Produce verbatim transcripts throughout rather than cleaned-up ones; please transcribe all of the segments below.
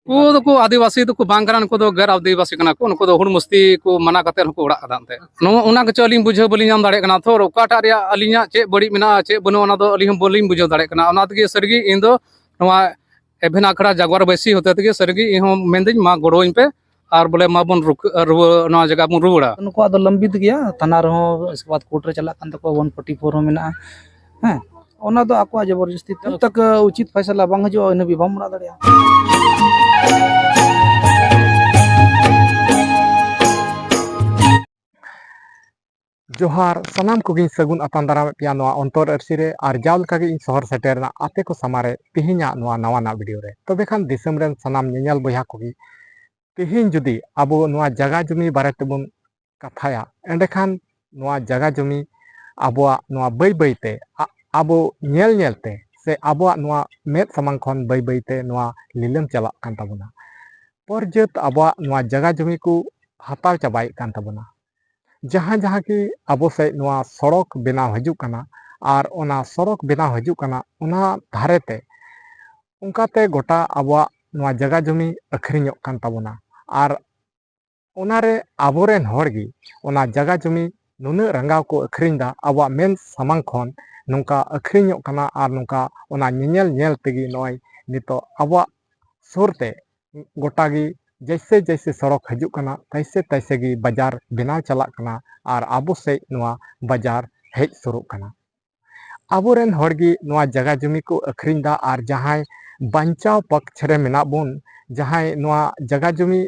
ᱩᱱᱠᱩ ᱫᱚᱠᱚ ᱟᱹᱫᱤᱵᱟᱹᱥᱤ ᱫᱚᱠᱚ ᱵᱟᱝ ᱠᱟᱱᱟ, ᱩᱱᱠᱩ ᱫᱚ ᱜᱮᱨ ᱟᱹᱫᱤᱵᱟᱹᱥᱤ ᱠᱟᱱᱟ ᱠᱚ, ᱩᱱᱠᱩ ᱫᱚ ᱦᱩᱲ ᱢᱩᱥᱛᱤ ᱠᱚ ᱢᱟᱱᱟ ᱠᱟᱛᱮ ᱦᱚᱸᱠᱚ ᱚᱲᱟᱜ ᱠᱟᱫᱟ᱾ ᱮᱱᱛᱮ ᱱᱚᱣᱟ, ᱚᱱᱟ ᱜᱮᱪᱚ ᱟᱹᱞᱤᱧ ᱵᱩᱡᱷᱟᱹᱣ ᱵᱟᱹᱞᱤᱧ ᱧᱟᱢ ᱫᱟᱲᱮᱭᱟᱜ ᱠᱟᱱᱟ᱾ ᱛᱷᱚᱨ ᱚᱠᱟᱴᱟᱜ ᱨᱮᱭᱟᱜ ᱟᱹᱞᱤᱧᱟᱜ ᱪᱮᱫ ᱵᱟᱹᱲᱤᱡ ᱢᱮᱱᱟᱜᱼᱟ, ᱪᱮᱫ ᱵᱟᱹᱱᱩᱜᱼᱟ, ᱚᱱᱟ ᱫᱚ ᱟᱹᱞᱤᱧ ᱦᱚᱸ ᱵᱟᱹᱞᱤᱧ ᱵᱩᱡᱷᱟᱹᱣ ᱫᱟᱲᱮᱭᱟᱜ ᱠᱟᱱᱟ᱾ ᱚᱱᱟ ᱛᱮᱜᱮ ᱥᱟᱹᱨᱤᱜᱮ ᱤᱧ ᱫᱚ ᱱᱚᱣᱟ ᱮᱵᱷᱮᱱ ᱟᱠᱷᱲᱟ ᱡᱟᱜᱽᱣᱟᱨ ᱵᱟᱹᱭᱥᱤ ᱦᱚᱛᱮ ᱛᱮᱜᱮ ᱥᱟᱹᱨᱤᱜᱮ ᱤᱧ ᱦᱚᱸ ᱢᱮᱱᱫᱟᱹᱧ, ᱢᱟ ᱜᱚᱲᱚᱣᱟᱹᱧ ᱯᱮ ᱟᱨ ᱵᱚᱞᱮ ᱢᱟᱵᱚᱱ ᱨᱩᱠ-, ᱨᱩᱣᱟᱹ-, ᱱᱚᱣᱟ ᱡᱟᱭᱜᱟ ᱵᱚᱱ ᱨᱩᱣᱟᱹᱲᱟ᱾ ᱱᱩᱠᱩᱣᱟᱜ ᱫᱚ ᱞᱟᱢᱵᱤᱛ ᱜᱮᱭᱟ, ᱛᱷᱟᱱᱟ ᱨᱮᱦᱚᱸ, ᱤᱥᱠᱮ ᱵᱟᱫ ᱠᱳᱨᱴ ᱨᱮ ᱪᱟᱞᱟᱜ ᱠᱟᱱ ᱛᱟᱠᱚᱣᱟ, ᱚᱣᱟᱱ ᱯᱷᱳᱨᱴᱤ ᱯᱷᱳᱨ ᱦᱚᱸ ᱢᱮᱱᱟᱜᱼᱟ᱾ ᱦᱮᱸ, ᱚᱱᱟ ᱫᱚ ᱟᱠᱚᱣᱟᱜ ᱡᱚᱵᱚᱨᱡᱚᱥᱛᱤ ᱛᱮ᱾ ᱡᱟᱵ ᱛᱟᱠ ᱩᱪᱤᱛ ᱯᱷᱟᱭᱥᱟᱞᱟ ᱵᱟᱝ ᱦᱤᱡᱩᱜᱼᱟ, ᱤᱱᱟᱹ ᱦᱟᱹᱵᱤᱡ ᱵᱟᱢ ᱚᱲᱟᱜ ᱫᱟᱲᱮᱭᱟᱜᱼᱟ᱾ ᱡᱚᱦᱟᱨ, ᱥᱟᱱᱟᱢ ᱠᱚᱜᱮᱧ ᱥᱟᱹᱜᱩᱱ ᱟᱛᱟᱝ ᱫᱟᱨᱟᱢᱮᱫ ᱯᱮᱭᱟ ᱱᱚᱣᱟ ᱚᱱᱛᱚᱨ ᱟᱹᱨᱥᱤ ᱨᱮ᱾ ᱟᱨ ᱡᱟᱣ ᱞᱮᱠᱟᱜᱮ ᱤᱧ ᱥᱚᱦᱚᱨ ᱥᱮᱴᱮᱨ ᱨᱮᱱᱟᱜ ᱟᱯᱮ ᱠᱚ ᱥᱟᱢᱟᱝ ᱨᱮ ᱛᱮᱦᱮᱧᱟᱜ ᱱᱚᱣᱟ ᱱᱟᱣᱟ ᱱᱟᱜ ᱵᱷᱤᱰᱤᱭᱳ ᱨᱮ᱾ ᱛᱚᱵᱮ ᱠᱷᱟᱱ ᱫᱤᱥᱚᱢ ᱨᱮᱱ ᱥᱟᱱᱟᱢ ᱧᱮᱧᱮᱞ ᱵᱚᱭᱦᱟ ᱠᱚᱜᱮ, ᱛᱮᱦᱮᱧ ᱡᱩᱫᱤ ᱟᱵᱚ ᱱᱚᱣᱟ ᱡᱟᱭᱜᱟ ᱡᱩᱢᱤ ᱵᱟᱨᱮ ᱛᱮᱵᱚᱱ ᱠᱟᱛᱷᱟᱭᱟ, ᱮᱸᱰᱮᱠᱷᱟᱱ ᱱᱚᱣᱟ ᱡᱟᱭᱜᱟ ᱡᱩᱢᱤ ᱟᱵᱚᱣᱟᱜ ᱱᱚᱣᱟ ᱵᱟᱹᱭ ᱵᱟᱹᱭᱛᱮ, ᱟ-, ᱟᱵᱚ ᱧᱮᱞ ᱧᱮᱞᱛᱮ ᱥᱮ ᱟᱵᱚᱣᱟᱜ ᱱᱚᱣᱟ ᱢᱮᱫ ᱥᱟᱢᱟᱝ ᱠᱷᱚᱱ ᱵᱟᱹᱭ ᱵᱟᱹᱭᱛᱮ ᱱᱚᱣᱟ ᱞᱤᱞᱟᱹᱢ ᱪᱟᱞᱟᱜ ᱠᱟᱱ ᱛᱟᱵᱚᱱᱟ᱾ ᱯᱚᱨ ᱡᱟᱹᱛ ᱟᱵᱚᱣᱟᱜ ᱱᱚᱣᱟ ᱡᱟᱭᱜᱟ ᱡᱩᱢᱤ ᱠᱚ ᱦᱟᱛᱟᱣ ᱪᱟᱵᱟᱭᱮᱫ ᱠᱟᱱ ᱛᱟᱵᱚᱱᱟ᱾ ᱡᱟᱦᱟᱸ ᱡᱟᱦᱟᱸ ᱠᱤ ᱟᱵᱚ ᱥᱮᱫ ᱱᱚᱣᱟ ᱥᱚᱲᱚᱠ ᱵᱮᱱᱟᱣ ᱦᱤᱡᱩᱜ ᱠᱟᱱᱟ, ᱟᱨ ᱚᱱᱟ ᱥᱚᱲᱚᱠ ᱵᱮᱱᱟᱣ ᱦᱤᱡᱩᱜ ᱠᱟᱱᱟ, ᱚᱱᱟ ᱫᱷᱟᱨᱮ ᱛᱮ ᱚᱱᱠᱟᱛᱮ ᱜᱚᱴᱟ ᱟᱵᱚᱣᱟᱜ ᱱᱚᱣᱟ ᱡᱟᱭᱜᱟ ᱡᱩᱢᱤ ᱟᱹᱠᱷᱨᱤᱧᱚᱜ ᱠᱟᱱ ᱛᱟᱵᱚᱱᱟ᱾ ᱟᱨ ᱚᱱᱟᱨᱮ ᱟᱵᱚᱨᱮᱱ ᱦᱚᱲ ᱜᱮ ᱚᱱᱟ ᱡᱟᱭᱜᱟ ᱡᱩᱢᱤ ᱱᱩᱱᱟᱹᱜ ᱨᱟᱸᱜᱟᱣ ᱠᱚ ᱟᱹᱠᱷᱨᱤᱧ ᱮᱫᱟ, ᱟᱵᱚᱣᱟᱜ ᱢᱮᱫ ᱥᱟᱢᱟᱝ ᱠᱷᱚᱱ ᱱᱚᱝᱠᱟ ᱟᱹᱠᱷᱨᱤᱧᱚᱜ ᱠᱟᱱᱟ᱾ ᱟᱨ ᱱᱚᱝᱠᱟ ᱚᱱᱟ ᱧᱮᱧᱮᱞ ᱧᱮᱞ ᱛᱮᱜᱮ ᱱᱚᱜᱼᱚᱭ ᱱᱤᱛᱚᱜ ᱟᱵᱚᱣᱟᱜ ᱥᱩᱨ ᱛᱮ ᱜᱚᱴᱟ ᱜᱮ ᱡᱮᱭᱥᱮ ᱡᱮᱭᱥᱮ ᱥᱚᱲᱚᱠ ᱦᱤᱡᱩᱜ ᱠᱟᱱᱟ, ᱛᱟᱭᱥᱮ ᱛᱟᱭᱥᱮ ᱜᱮ ᱵᱟᱡᱟᱨ ᱵᱮᱱᱟᱣ ᱪᱟᱞᱟᱜ ᱠᱟᱱᱟ ᱟᱨ ᱟᱵᱚ ᱥᱮᱫ ᱱᱚᱣᱟ ᱵᱟᱡᱟᱨ ᱦᱮᱡ ᱥᱩᱨᱩᱜ ᱠᱟᱱᱟ᱾ ᱟᱵᱚᱨᱮᱱ ᱦᱚᱲ ᱜᱮ ᱱᱚᱣᱟ ᱡᱟᱭᱜᱟ ᱡᱩᱢᱤ ᱠᱚ ᱟᱹᱠᱷᱨᱤᱧ ᱮᱫᱟ, ᱟᱨ ᱡᱟᱦᱟᱸᱭ ᱵᱟᱧᱪᱟᱣ ᱯᱚᱠᱷ ᱨᱮ ᱢᱮᱱᱟᱜ ᱵᱚᱱ, ᱡᱟᱦᱟᱸᱭ ᱱᱚᱣᱟ ᱡᱟᱭᱜᱟ ᱡᱩᱢᱤ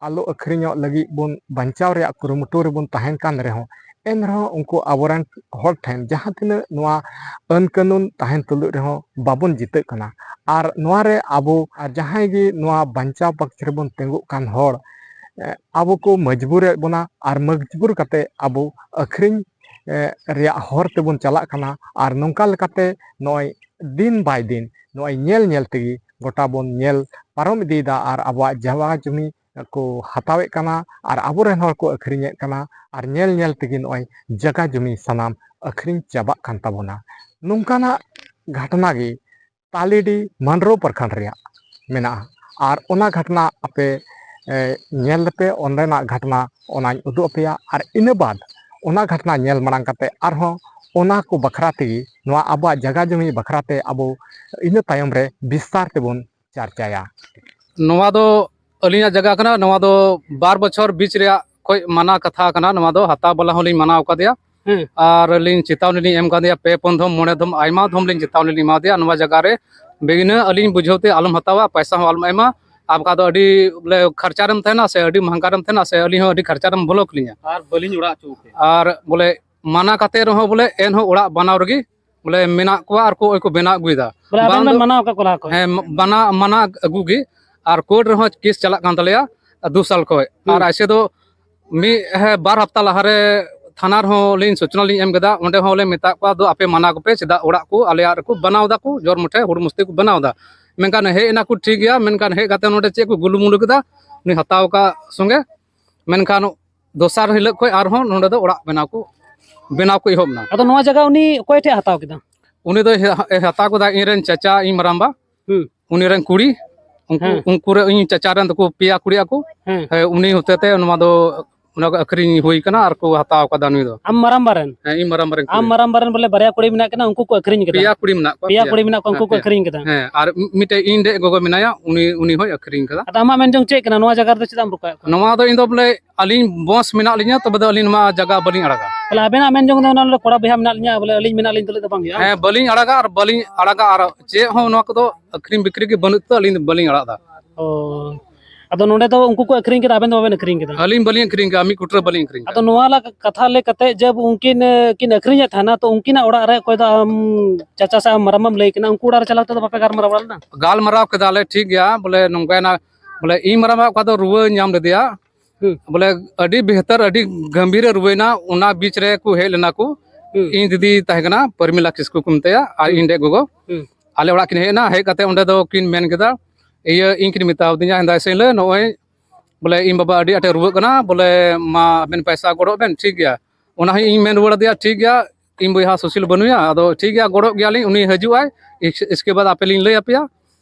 ᱟᱞᱚ ᱟᱹᱠᱷᱨᱤᱧᱚᱜ ᱞᱟᱹᱜᱤᱫ ᱵᱚᱱ ᱵᱟᱧᱪᱟᱣ ᱨᱮᱭᱟᱜ ᱠᱩᱨᱩᱢᱩᱴᱩ ᱨᱮᱵᱚᱱ ᱛᱟᱦᱮᱱ ᱠᱟᱱ ᱨᱮᱦᱚᱸ, ᱮᱱ ᱨᱮᱦᱚᱸ ᱩᱱᱠᱩ ᱟᱵᱚᱨᱮᱱ ᱦᱚᱲ ᱴᱷᱮᱱ ᱡᱟᱦᱟᱸ ᱛᱤᱱᱟᱹᱜ ᱱᱚᱣᱟ ᱟᱹᱱ ᱠᱟᱹᱱᱩᱱ ᱛᱟᱦᱮᱱ ᱛᱩᱞᱩᱡ ᱨᱮᱦᱚᱸ ᱵᱟᱵᱚᱱ ᱡᱤᱛᱟᱹᱜ ᱠᱟᱱᱟ᱾ ᱟᱨ ᱱᱚᱣᱟ ᱨᱮ ᱟᱵᱚ ᱟᱨ ᱡᱟᱦᱟᱸᱭ ᱜᱮ ᱱᱚᱣᱟ ᱵᱟᱧᱪᱟᱣ ᱯᱚᱠᱷ ᱨᱮᱵᱚᱱ ᱛᱤᱸᱜᱩᱜ ᱠᱟᱱ ᱦᱚᱲ, ᱮ, ᱟᱵᱚ ᱠᱚ ᱢᱚᱡᱽᱵᱩᱨᱮᱫ ᱵᱚᱱᱟ ᱟᱨ ᱢᱚᱡᱽᱵᱩᱨ ᱠᱟᱛᱮ ᱟᱵᱚ ᱟᱹᱠᱷᱨᱤᱧ, ᱮ, ᱨᱮᱭᱟᱜ ᱦᱚᱨ ᱛᱮᱵᱚᱱ ᱪᱟᱞᱟᱜ ᱠᱟᱱᱟ᱾ ᱟᱨ ᱱᱚᱝᱠᱟ ᱞᱮᱠᱟᱛᱮ ᱱᱚᱜᱼᱚᱭ ᱫᱤᱱ by ᱫᱤᱱ ᱱᱚᱜᱼᱚᱭ ᱧᱮᱞ ᱧᱮᱞ ᱛᱮᱜᱮ ᱜᱚᱴᱟ ᱵᱚᱱ ᱧᱮᱞ ᱯᱟᱨᱚᱢ ᱤᱫᱤᱭᱮᱫᱟ᱾ ᱟᱨ ᱟᱵᱚᱣᱟᱜ ᱡᱟᱭᱜᱟ ᱡᱩᱢᱤ ᱠᱚ ᱦᱟᱛᱟᱣᱮᱫ ᱠᱟᱱᱟ ᱟᱨ ᱟᱵᱚᱨᱮᱱ ᱦᱚᱲ ᱠᱚ ᱟᱹᱠᱷᱨᱤᱧᱮᱫ ᱠᱟᱱᱟ᱾ ᱟᱨ ᱧᱮᱞ ᱧᱮᱞ ᱛᱮᱜᱮ ᱱᱚᱜᱼᱚᱭ ᱡᱟᱭᱜᱟ ᱡᱩᱢᱤ ᱥᱟᱱᱟᱢ ᱟᱹᱠᱷᱨᱤᱧ ᱪᱟᱵᱟᱜ ᱠᱟᱱ ᱛᱟᱵᱚᱱᱟ᱾ ᱱᱚᱝᱠᱟᱱᱟᱜ ᱜᱷᱟᱴᱱᱟ ᱜᱮ ᱛᱟᱞᱤᱰᱤ ᱢᱟᱱᱰᱨᱳ ᱯᱨᱚᱠᱷᱚᱸᱰ ᱨᱮᱭᱟᱜ ᱢᱮᱱᱟᱜᱼᱟ᱾ ᱟᱨ ᱚᱱᱟ ᱜᱷᱟᱴᱱᱟ ᱟᱯᱮ, ᱮ, ᱧᱮᱞ ᱞᱮᱯᱮ, ᱚᱸᱰᱮᱱᱟᱜ ᱜᱷᱟᱴᱱᱟ ᱚᱱᱟᱧ ᱩᱫᱩᱜ ᱟᱯᱮᱭᱟ᱾ ᱟᱨ ᱤᱱᱟᱹ ᱵᱟᱫᱽ ᱚᱱᱟ ᱜᱷᱟᱴᱱᱟ ᱧᱮᱞ ᱢᱟᱲᱟᱝ ᱠᱟᱛᱮ ᱟᱨᱦᱚᱸ ᱚᱱᱟ ᱠᱚ ᱵᱟᱠᱷᱨᱟ ᱛᱮᱜᱮ ᱱᱚᱣᱟ ᱟᱵᱚᱣᱟᱜ ᱡᱟᱭᱜᱟ ᱡᱚᱢᱤ ᱵᱟᱠᱷᱨᱟ ᱛᱮ ᱟᱵᱚ ᱤᱱᱟᱹ ᱛᱟᱭᱚᱢ ᱨᱮ ᱵᱤᱥᱛᱟᱨ ᱛᱮᱵᱚᱱ ᱪᱟᱨᱪᱟᱭᱟ᱾ ᱱᱚᱣᱟ ᱫᱚ ᱟᱹᱞᱤᱧᱟᱜ ᱡᱟᱭᱜᱟ ᱠᱟᱱᱟ᱾ ᱱᱚᱣᱟ ᱫᱚ ᱵᱟᱨ ᱵᱚᱪᱷᱚᱨ ᱵᱤᱪ ᱨᱮᱭᱟᱜ ᱠᱷᱚᱡ ᱢᱟᱱᱟ ᱠᱟᱛᱷᱟ ᱠᱟᱱᱟ᱾ ᱱᱚᱣᱟ ᱫᱚ ᱦᱟᱛᱟᱣ ᱵᱟᱞᱟ ᱦᱚᱸᱞᱤᱧ ᱢᱟᱱᱟᱣ ᱟᱠᱟᱫᱮᱭᱟ᱾ ᱦᱮᱸ᱾ ᱟᱨ ᱞᱤᱧ ᱪᱮᱛᱟᱣᱱᱤ ᱞᱤᱧ ᱮᱢ ᱠᱟᱫᱮᱭᱟ, ᱯᱮ ᱯᱩᱱ ᱫᱷᱚᱢ, ᱢᱚᱬᱮ ᱫᱷᱚᱢ, ᱟᱭᱢᱟ ᱫᱷᱚᱢ ᱞᱤᱧ ᱪᱮᱛᱟᱣᱱᱤ ᱞᱤᱧ ᱮᱢᱟᱫᱮᱭᱟ᱾ ᱱᱚᱣᱟ ᱡᱟᱭᱜᱟ ᱨᱮ ᱵᱤᱱᱟᱹ ᱟᱹᱞᱤᱧ ᱵᱩᱡᱷᱟᱹᱣ ᱛᱮ ᱟᱞᱚᱢ ᱦᱟᱛᱟᱣᱟ, ᱯᱚᱭᱥᱟ ᱦᱚᱸ ᱟᱞᱚᱢ ᱮᱢᱟ᱾ ᱟᱨ ᱵᱟᱠᱷᱟᱡ ᱫᱚ ᱟᱹᱰᱤ ᱵᱚᱞᱮ ᱠᱷᱟᱨᱪᱟ ᱨᱮᱢ ᱛᱟᱦᱮᱱᱟ ᱥᱮ ᱟᱹᱰᱤ ᱢᱟᱦᱟᱝᱜᱟ ᱨᱮᱢ ᱛᱟᱦᱮᱱᱟ ᱥᱮ ᱟᱹᱞᱤᱧ ᱦᱚᱸ ᱟᱹᱰᱤ ᱠᱷᱟᱨᱪᱟ ᱨᱮᱢ ᱵᱚᱞᱚ ᱠᱟᱹᱞᱤᱧᱟ᱾ ᱟᱨ ᱵᱟᱹᱞᱤᱧ ᱚᱲᱟᱜ ᱦᱚᱪᱚ ᱟᱯᱮᱭᱟ᱾ ᱟᱨ ᱵᱚᱞᱮ ᱢᱟᱱᱟ ᱠᱟᱛᱮ ᱨᱮᱦᱚᱸ ᱵᱚᱞᱮ ᱮᱱᱦᱚᱸ ᱚᱲᱟᱜ ᱵᱮᱱᱟᱣ ᱨᱮᱜᱮ ᱵᱚᱞᱮ ᱢᱮᱱᱟᱜ ᱠᱚᱣᱟ ᱟᱨ ᱠᱚ, ᱠᱚ ᱵᱮᱱᱟᱣ ᱟᱹᱜᱩᱭᱮᱫᱟ᱾ ᱵᱚᱞᱮ ᱟᱵᱮᱱ ᱵᱟᱝ ᱵᱮᱱ ᱫᱚ ᱢᱟᱱᱟᱣ ᱟᱠᱟᱫ ᱠᱚ ᱞᱟᱦᱟ ᱠᱷᱚᱡ? ᱦᱮᱸ, ᱢᱟᱱᱟ, ᱢᱟᱱᱟ ᱟᱹᱜᱩ ᱜᱮ᱾ ᱟᱨ ᱠᱳᱨᱴ ᱨᱮᱦᱚᱸ ᱠᱮᱥ ᱪᱟᱞᱟᱜ ᱠᱟᱱ ᱛᱟᱞᱮᱭᱟ ᱫᱩ ᱥᱟᱞ ᱠᱷᱚᱡ᱾ ᱟᱨ ᱦᱩᱸ᱾ ᱮᱭᱥᱮ ᱫᱚ ᱢᱤᱫ, ᱦᱮᱸ, ᱵᱟᱨ ᱦᱟᱯᱛᱟ ᱞᱟᱦᱟᱨᱮ ᱛᱷᱟᱱᱟ ᱨᱮᱦᱚᱸ ᱞᱤᱧ ᱥᱩᱪᱱᱟ ᱞᱤᱧ ᱮᱢ ᱠᱮᱫᱟ᱾ ᱚᱸᱰᱮ ᱦᱚᱸᱞᱮ ᱢᱮᱛᱟᱜ ᱠᱚᱣᱟ, "ᱫᱩ ᱟᱯᱮ ᱢᱟᱱᱟ ᱠᱚᱯᱮ, ᱪᱮᱫᱟᱜ ᱚᱲᱟᱜ ᱠᱚ ᱟᱞᱮᱭᱟᱜ ᱨᱮᱠᱚ ᱵᱮᱱᱟᱣ ᱫᱟᱠᱚ, ᱡᱳᱨ ᱢᱩᱴᱷᱮ ᱦᱩᱲ ᱢᱩᱥᱛᱤ ᱠᱚ ᱵᱮᱱᱟᱣ ᱫᱟ?" ᱢᱮᱱᱠᱷᱟᱱ ᱦᱮᱡ ᱮᱱᱟ ᱠᱚ, ᱴᱷᱤᱠ ᱜᱮᱭᱟ, ᱢᱮᱱᱠᱷᱟᱱ ᱦᱮᱡ ᱠᱟᱛᱮ ᱱᱚᱰᱮ ᱪᱮᱫ ᱠᱚ ᱜᱩᱞᱩᱢᱩᱞᱩ ᱠᱮᱫᱟ, ᱩᱱᱤ ᱦᱟᱛᱟᱣ ᱟᱠᱟᱫ ᱥᱚᱸᱜᱮ᱾ ᱢᱮᱱᱠᱷᱟᱱ ᱫᱚᱥᱟᱨ ᱦᱤᱞᱳᱜ ᱠᱷᱚᱡ ᱟᱨᱦᱚᱸ ᱱᱚᱰᱮ ᱫᱚ ᱚᱲᱟᱜ ᱵᱮᱱᱟᱣ ᱠᱚ, ᱵᱮᱱᱟᱣ ᱠᱚ ᱮᱦᱚᱵ ᱮᱱᱟ᱾ ᱟᱫᱚ ᱱᱚᱣᱟ ᱡᱟᱭᱜᱟ ᱩᱱᱤ ᱚᱠᱚᱭ ᱴᱷᱮᱡ ᱦᱟᱛᱟᱣ ᱠᱮᱫᱟ? ᱩᱱᱤ ᱫᱚᱭ ᱦᱟ-, ᱦᱟᱛᱟᱣ ᱠᱮᱫᱟ ᱤᱧ ᱨᱮᱱ ᱪᱟᱪᱟ, ᱤᱧ ᱢᱟᱨᱟᱢᱵᱟ, ᱦᱩᱸ᱾ ᱩᱱᱤ ᱨᱮᱱ ᱠᱩᱲᱤ, ᱩᱱᱠᱩ, ᱦᱮᱸ᱾ ᱩᱱᱠᱩ ᱨᱮ ᱤᱧ ᱪᱟᱪᱟ ᱨᱮᱱ ᱛᱟᱠᱚ ᱯᱮᱭᱟ ᱠᱩᱲᱤ ᱟᱠᱚ᱾ ᱦᱮᱸ᱾ ᱦᱮᱸ, ᱩᱱᱤ ᱦᱚᱛᱮ ᱛᱮ ᱱᱚᱣᱟ ᱫᱚ, ᱚᱱᱟ ᱠᱚ ᱟᱹᱠᱷᱨᱤᱧ ᱦᱩᱭ ᱠᱟᱱᱟ ᱟᱨ ᱠᱚ ᱦᱟᱛᱟᱣ ᱠᱟᱫᱟ ᱱᱩᱭ ᱫᱚ᱾ ᱟᱢ ᱢᱟᱨᱟᱢᱵᱟ ᱨᱮᱱ? ᱦᱮᱸ, ᱤᱧ ᱢᱟᱨᱟᱢᱵᱟ ᱨᱮᱱ ᱟᱢ ᱠᱩᱲᱤ᱾ ᱢᱟᱨᱟᱢᱵᱟ ᱨᱮᱱ ᱵᱚᱞᱮ ᱵᱟᱨᱭᱟ ᱠᱩᱲᱤ ᱢᱮᱱᱟᱜ ᱠᱤᱱᱟ, ᱩᱱᱠᱩ ᱠᱚ ᱟᱹᱠᱷᱨᱤᱧ ᱠᱮᱫᱟ? ᱯᱮᱭᱟ ᱠᱩᱲᱤ ᱢᱮᱱᱟᱜ ᱠᱚᱣᱟ, ᱯᱮᱭᱟ ᱯᱮᱭᱟ᱾ ᱠᱩᱲᱤ ᱢᱮᱱᱟᱜ ᱠᱚᱣᱟ, ᱦᱮᱸ, ᱩᱱᱠᱩ ᱠᱚ ᱯᱮᱭᱟ᱾ ᱟᱹᱠᱷᱨᱤᱧ ᱠᱮᱫᱟ? ᱦᱮᱸ, ᱟᱨ ᱢᱤᱫᱴᱮᱡ ᱤᱧ ᱰᱮᱡ ᱜᱚᱜᱚ ᱢᱮᱱᱟᱭᱟ, ᱩᱱᱤ, ᱩᱱᱤ ᱦᱚᱸᱭ ᱟᱹᱠᱷᱨᱤᱧ ᱠᱟᱫᱟ᱾ ᱟᱫᱚ ᱟᱢᱟᱜ ᱢᱮᱱ ᱡᱚᱝ ᱪᱮᱫ ᱠᱟᱱᱟ, ᱱᱚᱣᱟ ᱡᱟᱭᱜᱟ ᱨᱮᱫᱚ ᱪᱮᱫᱟᱜ ᱮᱢ ᱨᱚᱯᱟᱭᱮᱫ ᱠᱚᱣᱟ? ᱱᱚᱣᱟ ᱫᱚ ᱤᱧ ᱫᱚ ᱵᱚᱞᱮ ᱟᱹᱞᱤᱧ ᱵᱚᱥ ᱢᱮᱱᱟᱜ ᱞᱤᱧᱟ, ᱛᱚᱵᱮ ᱫᱚ ᱟᱹᱞᱤᱧ ᱱᱚᱣᱟ ᱡᱟᱭᱜᱟ ᱵᱟᱹᱞᱤᱧ ᱟᱲᱟᱜᱟ᱾ ᱛᱟᱦᱞᱮ ᱟᱵᱮᱱᱟᱜ ᱢᱮᱱ ᱡᱚᱝ ᱫᱚ ᱚᱱᱟ ᱫᱚ ᱠᱚᱲᱟ ᱵᱚᱭᱦᱟ ᱢᱮᱱᱟᱜ ᱞᱤᱧᱟ, ᱵᱚᱞᱮ ᱟᱹᱞᱤᱧ ᱢᱮᱱᱟᱜ ᱞᱤᱧ ᱛᱩᱞᱩᱡ ᱫᱚ ᱵᱟᱝ ᱦᱩᱭᱩᱜᱼᱟ? ᱦᱮᱸ, ᱵᱟᱹᱞᱤᱧ ᱟᱲᱟᱜᱟ ᱟᱨ ᱵᱟᱹᱞᱤᱧ ᱟᱲᱟᱜᱟ ᱟᱨ ᱪᱮᱫ ᱦᱚᱸ ᱱᱚᱣᱟ ᱠᱚᱫᱚ ᱟᱹᱠᱷᱨᱤᱧ ᱵᱤᱠᱨᱤ ᱜᱮ ᱵᱟᱹᱱᱩᱜ ᱛᱮ ᱟᱹᱞᱤᱧ ᱫᱚ ᱵᱟᱹᱞᱤᱧ ᱟᱲᱟᱜ ᱮᱫᱟ᱾ ᱚ, ᱟᱫᱚ ᱱᱚᱰᱮ ᱫᱚ ᱩᱱᱠᱩ ᱠᱚ ᱟᱹᱠᱷᱨᱤᱧ ᱠᱮᱫᱟ, ᱟᱵᱮᱱ ᱫᱚ ᱵᱟᱵᱮᱱ ᱟᱹᱠᱷᱨᱤᱧ ᱠᱮᱫᱟ? ᱟᱹᱞᱤᱧ ᱵᱟᱹᱞᱤᱧ ᱟᱹᱠᱷᱨᱤᱧ ᱠᱮᱫᱟ, ᱢᱤᱫ ᱠᱩᱴᱨᱟᱹ ᱵᱟᱹᱞᱤᱧ ᱟᱹᱠᱷᱨᱤᱧ ᱠᱮᱫᱟ᱾ ᱟᱫᱚ ᱱᱚᱣᱟ ᱞᱟ-, ᱠᱟᱛᱷᱟ ᱞᱮᱠᱟᱛᱮ ᱡᱟᱵ ᱩᱱᱠᱤᱱ, ᱮ, ᱠᱤᱱ ᱟᱹᱠᱷᱨᱤᱧᱮᱫ ᱛᱟᱦᱮᱱᱟ, ᱛᱚ ᱩᱱᱠᱤᱱᱟᱜ ᱚᱲᱟᱜ ᱨᱮ ᱚᱠᱚᱭ ᱫᱚ ᱟᱢ ᱪᱟᱪᱟ ᱥᱮ ᱟᱢ ᱢᱟᱨᱟᱢᱵᱟᱢ ᱞᱟᱹᱭ ᱠᱟᱱᱟ, ᱩᱱᱠᱩ ᱚᱲᱟᱜ ᱨᱮ ᱪᱟᱞᱟᱣ ᱠᱟᱛᱮ ᱫᱚ ᱵᱟᱯᱮ ᱜᱟᱞᱢᱟᱨᱟᱣ ᱵᱟᱲᱟ ᱞᱮᱱᱟ? ᱜᱟᱞᱢᱟᱨᱟᱣ ᱠᱮᱫᱟᱞᱮ, ᱴᱷᱤᱠ ᱜᱮᱭᱟ, ᱵᱚᱞᱮ ᱱᱚᱝᱠᱟᱭᱮᱱᱟ, ᱵᱚᱞᱮ ᱤᱧ ᱢᱟᱨᱟᱢᱵᱟ ᱚᱠᱟ ᱫᱚ ᱨᱩᱣᱟᱹ ᱧᱟᱢ ᱞᱮᱫᱮᱭᱟ, ᱦᱩᱸ᱾ ᱵᱚᱞᱮ ᱟᱹᱰᱤ ᱵᱮᱦᱛᱟᱨ, ᱟᱹᱰᱤ ᱜᱟᱢᱵᱷᱤᱨ ᱮ ᱨᱩᱣᱟᱹᱭᱮᱱᱟ, ᱚᱱᱟ ᱵᱤᱪ ᱨᱮ ᱠᱚ ᱦᱮᱡ ᱞᱮᱱᱟ ᱠᱚ᱾ ᱦᱩᱸ᱾ ᱤᱧ ᱫᱤᱫᱤ ᱛᱟᱦᱮᱸ ᱠᱟᱱᱟ, ᱯᱨᱚᱢᱤᱞᱟ ᱠᱤᱥᱠᱩ ᱠᱚ ᱢᱮᱛᱟᱭᱟ, ᱟᱨ ᱦᱩᱸ᱾ ᱤᱧ ᱰᱮᱡ ᱜᱚᱜᱚ᱾ ᱦᱩᱸ᱾ ᱟᱞᱮ ᱚᱲᱟᱜ ᱠᱤᱱ ᱦᱮᱡ ᱮᱱᱟ, ᱦᱮᱡ ᱠᱟᱛᱮ ᱚᱸᱰᱮ ᱫᱚ ᱠᱤᱱ ᱢᱮᱱ ᱠᱮᱫᱟ, ᱤᱭᱟᱹ, ᱤᱧ ᱠᱤᱱ ᱢᱮᱛᱟᱣ ᱫᱤᱧᱟ, ᱦᱮᱸᱫᱟᱭ ᱥᱮ ᱦᱤᱞᱳᱜ, ᱱᱚᱜᱼᱚᱭ ᱵᱚᱞᱮ ᱤᱧ ᱵᱟᱵᱟ ᱟᱹᱰᱤ ᱟᱸᱴᱮ ᱨᱩᱣᱟᱹᱜ ᱠᱟᱱᱟ, ᱵᱚᱞᱮ ᱢᱟ ᱟᱵᱮᱱ ᱯᱚᱭᱥᱟ ᱜᱚᱲᱚᱜ ᱵᱮᱱ, ᱴᱷᱤᱠ ᱜᱮᱭᱟ᱾ ᱚᱱᱟ ᱦᱚᱸ ᱤᱧ ᱢᱮᱱ ᱨᱩᱣᱟᱹᱲ ᱟᱫᱮᱭᱟ, ᱴᱷᱤᱠ ᱜᱮᱭᱟ, ᱤᱧ ᱵᱚᱭᱦᱟ ᱥᱩᱥᱤᱞ ᱵᱟᱹᱱᱩᱭᱟ, ᱟᱫᱚ ᱴᱷᱤᱠ ᱜᱮᱭᱟ, ᱜᱚᱲᱚᱜ ᱜᱮᱭᱟᱞᱤᱧ, ᱩᱱᱤ ᱦᱤᱡᱩᱜ ᱟᱭ, ᱤᱥ-, ᱤᱥᱠᱮ ᱵᱟᱫᱽ ᱟᱯᱮ ᱞᱤᱧ ᱞᱟᱹᱭ ᱟᱯᱮᱭᱟ᱾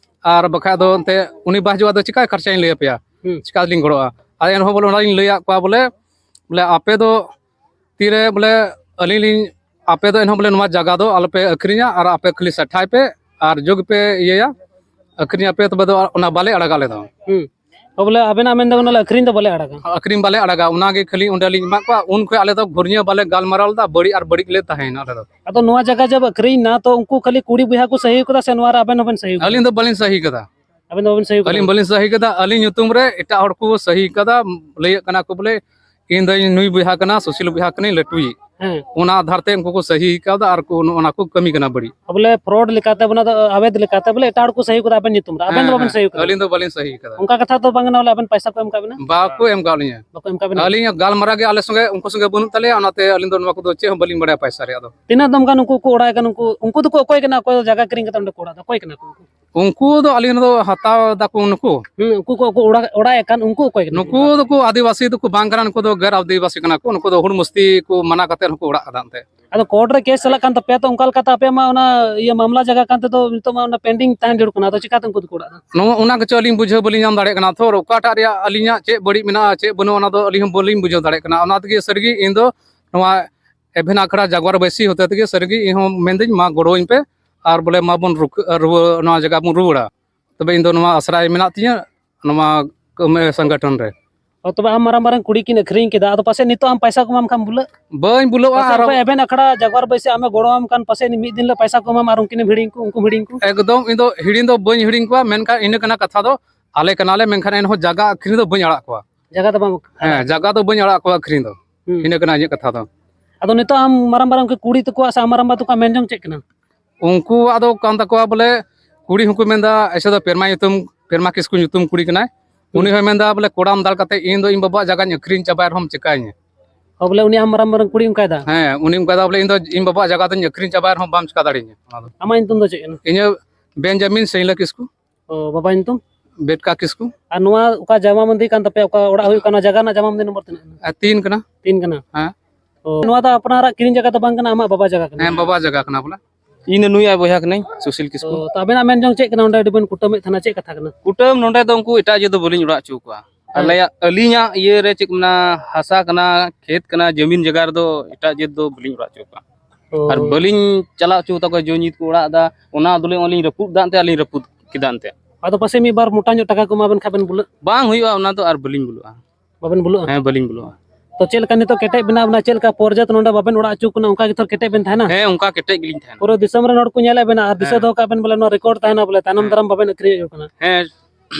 ᱟᱨ ᱵᱟᱠᱷᱟᱡ ᱫᱚ ᱮᱱᱛᱮ ᱩᱱᱤ ᱵᱟᱭ ᱦᱤᱡᱩᱜᱼᱟ, ᱟᱫᱚ ᱪᱤᱠᱟᱹ ᱠᱷᱚᱨᱪᱟᱧ ᱞᱟᱹᱭ ᱟᱯᱮᱭᱟ? ᱦᱩᱸ᱾ ᱪᱤᱠᱟᱹ ᱞᱤᱧ ᱜᱚᱲᱚᱜᱼᱟ? ᱟᱨ ᱮᱱᱦᱚᱸ ᱵᱚᱞᱮ ᱚᱱᱟᱞᱤᱧ ᱞᱟᱹᱭᱟᱫ ᱠᱚᱣᱟ ᱵᱚᱞᱮ, ᱵᱚᱞᱮ ᱟᱯᱮ ᱫᱚ ᱛᱤᱨᱮ ᱵᱚᱞᱮ ᱟᱹᱞᱤᱧ ᱞᱤᱧ, ᱟᱯᱮ ᱫᱚ ᱮᱱᱦᱚᱸ ᱵᱚᱞᱮ ᱱᱚᱣᱟ ᱡᱟᱭᱜᱟ ᱫᱚ ᱟᱞᱚᱯᱮ ᱟᱹᱠᱷᱨᱤᱧᱟ ᱟᱨ ᱟᱯᱮ ᱠᱷᱟᱹᱞᱤ ᱥᱟᱴᱷᱟᱭ ᱯᱮ ᱟᱨ ᱡᱚᱜᱽ ᱯᱮ ᱤᱭᱟᱹᱭᱟ, ᱟᱹᱠᱷᱨᱤᱧ ᱟᱯᱮ, ᱛᱚᱵᱮ ᱫᱚ ᱚᱱᱟ ᱵᱟᱞᱮ ᱟᱲᱟᱜᱟ ᱟᱞᱮ ᱫᱚ᱾ ᱦᱩᱸ᱾ ᱚ, ᱵᱚᱞᱮ ᱟᱵᱮᱱᱟᱜ ᱢᱮᱱ ᱫᱚ ᱚᱱᱟ ᱟᱹᱠᱷᱨᱤᱧ ᱫᱚ ᱵᱟᱞᱮ ᱟᱲᱟᱜᱟ? ᱟᱹᱠᱷᱨᱤᱧ ᱵᱟᱞᱮ ᱟᱲᱟᱜᱟ, ᱚᱱᱟ ᱜᱮ ᱠᱷᱟᱹᱞᱤ ᱚᱸᱰᱮ ᱞᱤᱧ ᱮᱢᱟᱜ ᱠᱚᱣᱟ᱾ ᱩᱱ ᱠᱷᱚᱱ ᱟᱞᱮ ᱫᱚ ᱜᱷᱩᱨᱧᱟᱹ ᱵᱟᱞᱮ ᱜᱟᱞᱢᱟᱨᱟᱣ ᱞᱮᱫᱟ, ᱵᱟᱹᱲᱤᱡ ᱟᱨ ᱵᱟᱹᱲᱤᱡ ᱞᱮ ᱛᱟᱦᱮᱸᱭᱮᱱᱟ ᱟᱞᱮ ᱫᱚ᱾ ᱟᱫᱚ ᱱᱚᱣᱟ ᱡᱟᱭᱜᱟ ᱡᱟᱵ ᱟᱹᱠᱷᱨᱤᱧ ᱱᱟ, ᱛᱚ ᱩᱱᱠᱩ ᱠᱷᱟᱹᱞᱤ ᱠᱩᱲᱤ ᱵᱚᱭᱦᱟ ᱠᱚ ᱥᱟᱹᱦᱤ ᱠᱟᱫᱟ ᱥᱮ ᱱᱚᱣᱟ ᱨᱮ ᱟᱵᱮᱱ ᱦᱚᱸᱵᱮᱱ ᱥᱟᱹᱦᱤ ᱠᱟᱫᱟ? ᱟᱹᱞᱤᱧ ᱫᱚ ᱵᱟᱹᱞᱤᱧ ᱥᱟᱹᱦᱤ ᱠᱟᱫᱟ᱾ ᱟᱵᱮᱱ ᱫᱚ ᱵᱟᱵᱮᱱ ᱥᱟᱹᱦᱤ ᱠᱟᱫᱟ? ᱟᱹᱞᱤᱧ ᱵᱟᱹᱞᱤᱧ ᱥᱟᱹᱦᱤ ᱠᱟᱫᱟ, ᱟᱹᱞᱤᱧ ᱧᱩᱛᱩᱢ ᱨᱮ ᱮᱴᱟᱜ ᱦᱚᱲ ᱠᱚ ᱥᱟᱹᱦᱤ ᱠᱟᱫᱟ, ᱞᱟᱹᱭᱮᱫ ᱠᱟᱱᱟ ᱠᱚ ᱵᱚᱞᱮ ᱤᱧ ᱫᱚ ᱱᱩᱭ ᱵᱚᱭᱦᱟ ᱠᱟᱱᱟ, ᱥᱩᱥᱤᱞ ᱵᱚᱭᱦᱟ ᱠᱟᱱᱟᱧ ᱞᱟᱹᱴᱩᱭᱤᱡ᱾ ᱦᱮᱸ᱾ ᱚᱱᱟ ᱟᱫᱷᱟᱨ ᱛᱮ ᱩᱱᱠᱩ ᱠᱚ ᱥᱟᱹᱦᱤ ᱠᱟᱣᱫᱟ ᱟᱨ ᱠᱚ ᱱᱚᱜᱼᱚ ᱱᱟ ᱠᱚ ᱠᱟᱹᱢᱤ ᱠᱟᱱᱟ ᱵᱟᱹᱲᱤᱡ᱾ ᱵᱚᱞᱮ fraud ᱞᱮᱠᱟᱛᱮ, ᱚᱱᱟ ᱫᱚ ᱟᱵᱮᱫ ᱞᱮᱠᱟᱛᱮ ᱵᱚᱞᱮ ᱮᱴᱟᱜ ᱦᱚᱲ ᱠᱚ ᱥᱟᱹᱦᱤ ᱠᱟᱫᱟ ᱟᱵᱮᱱ ᱧᱩᱛᱩᱢ ᱨᱮ, ᱟᱵᱮᱱ ᱫᱚ ᱦᱮᱸ, ᱵᱟᱵᱮᱱ ᱦᱮᱸ᱾ ᱥᱟᱹᱦᱤ ᱠᱟᱫᱟ? ᱟᱹᱞᱤᱧ ᱫᱚ ᱵᱟᱹᱞᱤᱧ ᱥᱟᱹᱦᱤ ᱠᱟᱫᱟ᱾ ᱚᱱᱠᱟ ᱠᱟᱛᱷᱟ ᱫᱚ ᱵᱟᱝ ᱠᱟᱱᱟ ᱵᱚᱞᱮ ᱟᱵᱮᱱ ᱯᱚᱭᱥᱟ ᱠᱚ ᱮᱢ ᱠᱟᱜ ᱵᱮᱱᱟ? ᱵᱟᱠᱚ ᱮᱢ ᱠᱟᱜ ᱞᱤᱧᱟ᱾ ᱵᱟᱠᱚ ᱮᱢ ᱠᱟᱜ ᱵᱮᱱᱟ? ᱟᱹᱞᱤᱧᱟᱜ ᱜᱟᱞᱢᱟᱨᱟᱣ ᱜᱮ ᱟᱞᱮ ᱥᱚᱸᱜᱮ, ᱩᱱᱠᱩ ᱥᱚᱸᱜᱮ ᱵᱟᱹᱱᱩᱜ ᱛᱟᱞᱮᱭᱟ, ᱚᱱᱟᱛᱮ ᱟᱹᱞᱤᱧ ᱫᱚ ᱱᱚᱣᱟ ᱠᱚᱫᱚ ᱪᱮᱫ ᱦᱚᱸ ᱵᱟᱹᱞᱤᱧ ᱵᱟᱲᱟᱭᱟ ᱯᱚᱭᱥᱟ ᱨᱮᱭᱟᱜ ᱫᱚ᱾ ᱛᱤᱱᱟᱹᱜ ᱫᱚᱢ ᱜᱟᱱ ᱩᱱᱠᱩ ᱠᱚ ᱚᱲᱟᱜ ᱠᱟᱱᱟ, ᱩᱱᱠᱩ, ᱩᱱᱠᱩ ᱫᱚᱠᱚ ᱚᱠᱚᱭ ᱠᱟᱱᱟ, ᱚᱠᱚᱭ ᱡᱟᱭᱜᱟ ᱠᱤᱨᱤᱧ ᱠᱟᱛᱮ ᱚᱸᱰᱮ ᱠᱚ ᱚᱲᱟᱜ ᱫᱟ, ᱚᱠᱚᱭ ᱠᱟᱱᱟ ᱠᱚ ᱩᱱᱠᱩ? ᱩᱱᱠᱩ ᱫᱚ ᱟᱹᱞᱤᱧ ᱫᱚ ᱦᱟᱛᱟᱣ ᱫᱟᱠᱚ ᱱᱩᱠᱩ᱾ ᱦᱩᱸ, ᱩᱱᱠᱩ ᱠᱚ, ᱠᱚ ᱚᱲᱟᱜ, ᱚᱲᱟᱜ ᱮᱫ ᱠᱟᱱ ᱩᱱᱠᱩ ᱚᱠᱚᱭ ᱠᱟᱱᱟ ᱠᱚ? ᱱᱩᱠᱩ ᱫᱚᱠᱚ ᱟᱹᱫᱤᱵᱟᱹᱥᱤ ᱫᱚᱠᱚ ᱵᱟᱝ ᱠᱟᱱᱟ, ᱱᱩᱠᱩ ᱫᱚ ᱜᱮᱨ ᱟᱹᱫᱤᱵᱟᱹᱥᱤ ᱠᱟᱱᱟ ᱠᱚ, ᱱᱩᱠᱩ ᱫᱚ ᱦᱩᱲ ᱢᱩᱥᱛᱤ ᱠᱚ ᱢᱟᱱᱟ ᱠᱟᱛᱮ ᱦᱚᱸᱠᱚ ᱚᱲᱟᱜ ᱠᱟᱫᱟ ᱮᱱᱛᱮ᱾ ᱟᱫᱚ court ᱨᱮ case ᱪᱟᱞᱟᱜ ᱠᱟᱱ ᱛᱟᱯᱮᱭᱟ, ᱛᱚ ᱚᱱᱠᱟ ᱞᱮᱠᱟᱛᱮ ᱟᱯᱮᱭᱟᱜ ᱢᱟ ᱚᱱᱟ ᱤᱭᱟᱹ ᱢᱟᱢᱞᱟ ᱡᱟᱭᱜᱟ ᱠᱟᱱ ᱛᱮᱫᱚ ᱱᱤᱛᱚᱜ ᱢᱟ ᱚᱱᱟ pending ᱛᱟᱦᱮᱸ ᱡᱟᱹᱨᱩᱲ ᱠᱟᱱᱟ, ᱟᱫᱚ ᱪᱤᱠᱟᱛᱮ ᱩᱱᱠᱩ ᱫᱚᱠᱚ ᱚᱲᱟᱜ ᱫᱟ? ᱱᱚᱣᱟ, ᱚᱱᱟ ᱜᱮᱪᱚ ᱟᱹᱞᱤᱧ ᱵᱩᱡᱷᱟᱹᱣ ᱵᱟᱹᱞᱤᱧ ᱧᱟᱢ ᱫᱟᱲᱮᱭᱟᱜ ᱠᱟᱱᱟ, ᱛᱷᱚᱨ ᱚᱠᱟᱴᱟᱜ ᱨᱮᱭᱟᱜ ᱟᱹᱞᱤᱧᱟᱜ ᱪᱮᱫ ᱵᱟᱹᱲᱤᱡ ᱢᱮᱱᱟᱜᱼᱟ, ᱪᱮᱫ ᱵᱟᱹᱱᱩᱜᱼᱟ, ᱚᱱᱟ ᱫᱚ ᱟᱹᱞᱤᱧ ᱦᱚᱸ ᱵᱟᱹᱞᱤᱧ ᱵᱩᱡᱷᱟᱹᱣ ᱫᱟᱲᱮᱭᱟᱜ ᱠᱟᱱᱟ᱾ ᱚᱱᱟ ᱛᱮᱜᱮ ᱥᱟᱹᱨᱤᱜᱮ ᱤᱧ ᱫᱚ ᱱᱚᱣᱟ ᱮᱵᱷᱮᱱ ᱟᱠᱷᱲᱟ ᱡᱟᱜᱽᱣᱟᱨ ᱵᱟᱹᱭᱥᱤ ᱦᱚᱛᱮ ᱛᱮᱜᱮ ᱥᱟᱹᱨᱤᱜᱮ ᱤᱧ ᱦᱚᱸ ᱢᱮᱱᱫᱟᱹᱧ, ᱢᱟ ᱜᱚᱲᱚᱣᱟᱹᱧ ᱯᱮ ᱟᱨ ᱵᱚᱞᱮ ᱢᱟᱵᱚᱱ ᱨᱩᱠ-, ᱨᱩᱣᱟᱹ-, ᱱᱚᱣᱟ ᱡᱟᱭᱜᱟ ᱵᱚᱱ ᱨᱩᱣᱟᱹᱲᱟ᱾ ᱛᱚᱵᱮ ᱤᱧ ᱫᱚ ᱱᱚᱣᱟ ᱟᱥᱨᱟᱭ ᱢᱮᱱᱟᱜ ᱛᱤᱧᱟᱹ ᱱᱚᱣᱟ ᱠᱟᱹᱢᱤ ᱥᱚᱝᱜᱚᱴᱷᱚᱱ ᱨᱮ᱾ ᱚ, ᱛᱚᱵᱮ ᱟᱢ ᱢᱟᱨᱟᱝ ᱢᱟᱨᱟᱝ ᱠᱩᱲᱤ ᱠᱤᱱ ᱟᱹᱠᱷᱨᱤᱧ ᱠᱮᱫᱟ, ᱟᱫᱚ ᱯᱟᱥᱮᱡ ᱱᱤᱛᱚᱜ ᱟᱢ ᱯᱟᱭᱥᱟ ᱠᱚ ᱮᱢᱟᱢ ᱠᱷᱟᱱ ᱵᱩᱞᱟᱹᱜ? ᱵᱟᱹᱧ ᱵᱩᱞᱟᱹᱜᱼᱟ᱾ ᱯᱟᱥᱮᱡ ᱟᱨ ᱚᱠᱚᱭ ᱮᱵᱷᱮᱱ ᱟᱠᱷᱲᱟ ᱡᱟᱜᱽᱣᱟᱨ ᱵᱟᱹᱭᱥᱤ ᱟᱢᱮ ᱜᱚᱲᱚᱣᱟᱢ ᱠᱟᱱ, ᱯᱟᱥᱮᱡ ᱢᱤᱫ ᱫᱤᱱ ᱦᱤᱞᱳᱜ ᱯᱟᱭᱥᱟ ᱠᱚ ᱮᱢᱟᱢᱟ ᱟᱨ ᱩᱱᱠᱤᱱ ᱮᱢ ᱦᱤᱲᱤᱧ ᱠᱚ, ᱩᱱᱠᱩᱢ ᱦᱤᱲᱤᱧ ᱠᱚ᱾ ᱮᱠᱫᱚᱢ, ᱤᱧ ᱫᱚ ᱦᱤᱲᱤᱧ ᱫᱚ ᱵᱟᱹᱧ ᱦᱤᱲᱤᱧ ᱠᱚᱣᱟ, ᱢᱮᱱᱠᱷᱟᱱ ᱤᱱᱟᱹ ᱠᱟᱱᱟ ᱠᱟᱛᱷᱟ ᱫᱚ, ᱟᱞᱮ ᱠᱟᱱᱟᱞᱮ, ᱢᱮᱱᱠᱷᱟᱱ ᱮᱱᱦᱚᱸ ᱡᱟᱭᱜᱟ ᱟᱹᱠᱷᱨᱤᱧ ᱫᱚ ᱵᱟᱹᱧ ᱟᱲᱟᱜ ᱠᱚᱣᱟ᱾ ᱡᱟᱭᱜᱟ ᱫᱚ ᱵᱟᱢ ᱦᱮᱸ, ᱡᱟᱭᱜᱟ ᱫᱚ ᱵᱟᱹᱧ ᱟᱲᱟᱜ ᱠᱚᱣᱟ ᱟᱹᱠᱷᱨᱤᱧ ᱫᱚ᱾ ᱦᱩᱸ᱾ ᱤᱱᱟᱹ ᱠᱟᱱᱟ ᱤᱧᱟᱹᱜ ᱠᱟᱛᱷᱟ ᱫᱚ᱾ ᱟᱫᱚ ᱱᱤᱛᱚᱜ ᱟᱢ ᱢᱟᱨᱟᱝ ᱢᱟᱨᱟᱝ ᱩᱱᱠᱩ ᱠᱩᱲᱤ ᱛᱟᱠᱚᱣᱟᱜ ᱥᱮ ᱟᱢ ᱢᱟᱨᱟᱝᱵᱟ ᱛᱟᱠᱚᱣᱟᱜ ᱢᱮᱱ ᱡᱚᱝ ᱪᱮᱫ ᱠᱟᱱᱟ? ᱩᱱᱠᱩᱣᱟᱜ ᱫᱚ ᱠᱟᱱ ᱛᱟᱠᱚᱣᱟ ᱵᱚᱞᱮ, ᱠᱩᱲᱤ ᱦᱚᱸᱠᱚ ᱢᱮᱱᱫᱟ, ᱮᱥᱮ ᱫᱚ ᱯᱮᱨᱢᱟ ᱧᱩᱛᱩᱢ, ᱯᱮᱨᱢᱟ ᱠᱤᱥᱠᱩ ᱧᱩᱛᱩᱢ ᱠᱩᱲᱤ ᱠᱟᱱᱟᱭ᱾ ᱦᱩᱸ᱾ ᱩᱱᱤ ᱦᱚᱸᱭ ᱢᱮᱱᱫᱟ ᱵᱚᱞᱮ, ᱠᱚᱲᱟᱢ ᱫᱟᱞ ᱠᱟᱛᱮ ᱤᱧ ᱫᱚ ᱤᱧ ᱵᱟᱵᱟᱣᱟᱜ ᱡᱟᱭᱜᱟᱧ ᱟᱹᱠᱷᱨᱤᱧ ᱪᱟᱵᱟᱭ ᱨᱮᱦᱚᱸᱢ ᱪᱤᱠᱟᱹᱧᱟ? ᱚ, ᱵᱚᱞᱮ ᱩᱱᱤ ᱟᱢ ᱢᱟᱨᱟᱝ ᱢᱟᱨᱟᱝ ᱠᱩᱲᱤ ᱚᱱᱠᱟᱭ ᱫᱟ? ᱦᱮᱸ, ᱩᱱᱤ ᱚᱱᱠᱟᱭ ᱫᱟ ᱵᱚᱞᱮ, ᱤᱧ ᱫᱚ ᱤᱧ ᱵᱟᱵᱟᱣᱟᱜ ᱡᱟᱭᱜᱟ ᱫᱚᱧ ᱟᱹᱠᱷᱨᱤᱧ ᱪᱟᱵᱟᱭ ᱨᱮᱦᱚᱸ ᱵᱟᱢ ᱪᱤᱠᱟ ᱫᱟᱲᱮᱭᱟᱹᱧᱟ ᱚᱱᱟ ᱫᱚ᱾ ᱟᱢᱟᱜ ᱧᱩᱛᱩᱢ ᱫᱚ ᱪᱮᱫ ᱠᱟᱱᱟ? ᱤᱧᱟᱹᱜ ᱵᱮᱱᱡᱟᱢᱤᱱ ᱥᱟᱹᱭᱞᱟᱹ ᱠᱤᱥᱠᱩ᱾ ᱚ, ᱵᱟᱵᱟ ᱧᱩᱛᱩᱢ? ᱵᱮᱴᱠᱟ ᱠᱤᱥᱠᱩ᱾ ᱟᱨ ᱱᱚᱣᱟ ᱚᱠᱟ ᱡᱟᱢᱟ ᱵᱟᱸᱫᱤ ᱠᱟᱱ ᱛᱟᱯᱮᱭᱟ, ᱚᱠᱟ ᱚᱲᱟᱜ ᱦᱩᱭᱩᱜ ᱠᱟᱱᱟ, ᱡᱟᱭᱜᱟ ᱨᱮᱱᱟᱜ ᱡᱟᱢᱟ ᱵᱟᱸᱫᱤ ᱱᱚᱢᱵᱚᱨ ᱛᱤᱱᱟᱹᱜ ᱠᱟᱱᱟ? ᱟᱨ ᱛᱤᱱ ᱠᱟᱱᱟ᱾ ᱛᱤᱱ ᱠᱟᱱᱟ? ᱦᱮᱸ᱾ ᱚ, ᱱᱚᱣᱟ ᱫᱚ ᱟᱯᱱᱟᱨᱟᱜ ᱠᱤᱨᱤᱧ ᱡᱟᱭᱜᱟ ᱫᱚ ᱵᱟᱝ ᱠᱟᱱᱟ, ᱟᱢᱟᱜ ᱵᱟᱵᱟ ᱡᱟᱭᱜᱟ ᱠᱟᱱᱟ? ᱦᱮᱸ, ᱵᱟᱵᱟ ᱡᱟᱭᱜᱟ ᱠᱟᱱᱟ ᱵᱚᱞᱮ᱾ ᱤᱧ ᱫᱚ ᱱᱩᱭ ᱟᱡ ᱵᱚᱭᱦᱟ ᱠᱟᱹᱱᱟᱹᱧ, ᱥᱩᱥᱤᱞ ᱠᱤᱥᱠᱩ᱾ ᱛᱚ, ᱛᱚ ᱟᱵᱮᱱᱟᱜ ᱢᱮᱱ ᱡᱚᱝ ᱪᱮᱫ ᱠᱟᱱᱟ? ᱚᱸᱰᱮ ᱟᱹᱰᱤ ᱵᱮᱱ ᱠᱩᱴᱟᱹᱢᱮᱫ ᱛᱟᱦᱮᱱᱟ, ᱪᱮᱫ ᱠᱟᱛᱷᱟ ᱠᱟᱱᱟ? ᱠᱩᱴᱟᱹᱢ ᱱᱚᱸᱰᱮ ᱫᱚ ᱩᱱᱠᱩ ᱮᱴᱟᱜ ᱡᱟᱹᱛ ᱫᱚ ᱵᱟᱹᱞᱤᱧ ᱚᱲᱟᱜ ᱦᱚᱪᱚ ᱠᱚᱣᱟ᱾ ᱦᱮᱸ᱾ ᱟᱞᱮᱭᱟᱜ, ᱟᱹᱞᱤᱧᱟᱜ ᱤᱭᱟᱹ ᱨᱮ ᱪᱮᱫ ᱠᱚ ᱢᱮᱱᱟ, ᱦᱟᱥᱟ ᱠᱟᱱᱟ, ᱠᱷᱮᱛ ᱠᱟᱱᱟ, ᱡᱟᱹᱢᱤᱱ ᱡᱟᱭᱜᱟ ᱨᱮᱫᱚ ᱮᱴᱟᱜ ᱡᱟᱹᱛ ᱫᱚ ᱵᱟᱹᱞᱤᱧ ᱚᱲᱟᱜ ᱦᱚᱪᱚ ᱠᱚᱣᱟ᱾ ᱚ᱾ ᱟᱨ ᱵᱟᱹᱞᱤᱧ ᱪᱟᱞᱟᱣ ᱦᱚᱪᱚ ᱛᱟᱠᱚᱣᱟ, ᱡᱚ ᱧᱤᱛ ᱠᱚ ᱚᱲᱟᱜ ᱮᱫᱟ, ᱚᱱᱟ ᱫᱚᱞᱤᱧ, ᱚᱱᱟᱞᱤᱧ ᱨᱟᱹᱯᱩᱫ ᱮᱫᱟ ᱮᱱᱛᱮ, ᱟᱹᱞᱤᱧ ᱨᱟᱹᱯᱩᱫ ᱠᱮᱫᱟ ᱮᱱᱛᱮ᱾ ᱟᱫᱚ ᱯᱟᱥᱮᱡ ᱢᱤᱫ ᱵᱟᱨ ᱢᱚᱴᱟ ᱧᱚᱜ ᱴᱟᱠᱟ ᱠᱚ ᱮᱢᱟ ᱵᱮᱱ ᱠᱷᱟᱡ ᱵᱮᱱ ᱵᱩᱞᱟᱹᱜ? ᱵᱟᱝ ᱦᱩᱭᱩᱜᱼᱟ, ᱚᱱᱟ ᱫᱚ ᱟᱨ ᱵᱟᱹᱞᱤᱧ ᱵᱩᱞᱟᱹᱜᱼᱟ᱾ ᱵᱟᱵᱮᱱ ᱵᱩᱞᱟᱹᱜᱼᱟ? ᱦᱮᱸ, ᱵᱟᱹᱞᱤᱧ ᱵᱩᱞᱟᱹᱜᱼᱟ᱾ ᱛᱚ ᱪᱮᱫ ᱞᱮᱠᱟ ᱱᱤᱛᱚᱜ ᱠᱮᱴᱮᱡ ᱵᱮᱱᱟ, ᱚᱱᱟ ᱪᱮᱫ ᱞᱮᱠᱟ ᱯᱚᱨᱡᱟᱛ ᱱᱚᱸᱰᱮ ᱵᱟᱵᱮᱱ ᱚᱲᱟᱜ ᱦᱚᱪᱚ ᱠᱟᱱᱟ, ᱚᱱᱠᱟ ᱜᱮ ᱛᱷᱚᱨ ᱠᱮᱴᱮᱡ ᱵᱮᱱ ᱛᱟᱦᱮᱱᱟ? ᱦᱮᱸ, ᱚᱱᱠᱟ ᱠᱮᱴᱮᱡ ᱜᱮᱞᱤᱧ ᱛᱟᱦᱮᱱᱟ᱾ ᱯᱩᱨᱟᱹ ᱫᱤᱥᱚᱢ ᱨᱮᱱ ᱦᱚᱲ ᱠᱚ ᱧᱮᱞᱮᱫ ᱵᱮᱱᱟ ᱟᱨ ᱫᱤᱥᱟᱹ ᱦᱮᱸ᱾ ᱫᱚᱦᱚ ᱠᱟᱜ ᱵᱮᱱ ᱵᱚᱞᱮ ᱱᱚᱣᱟ ᱨᱮᱠᱚᱨᱰ ᱛᱟᱦᱮᱱᱟ ᱵᱚᱞᱮ, ᱛᱟᱭᱱᱚᱢ ᱦᱮᱸ᱾ ᱫᱟᱨᱟᱢ ᱵᱟᱵᱮᱱ ᱟᱹᱠᱷᱨᱤᱧ ᱦᱚᱪᱚ ᱠᱟᱱᱟ᱾ ᱦᱮᱸ᱾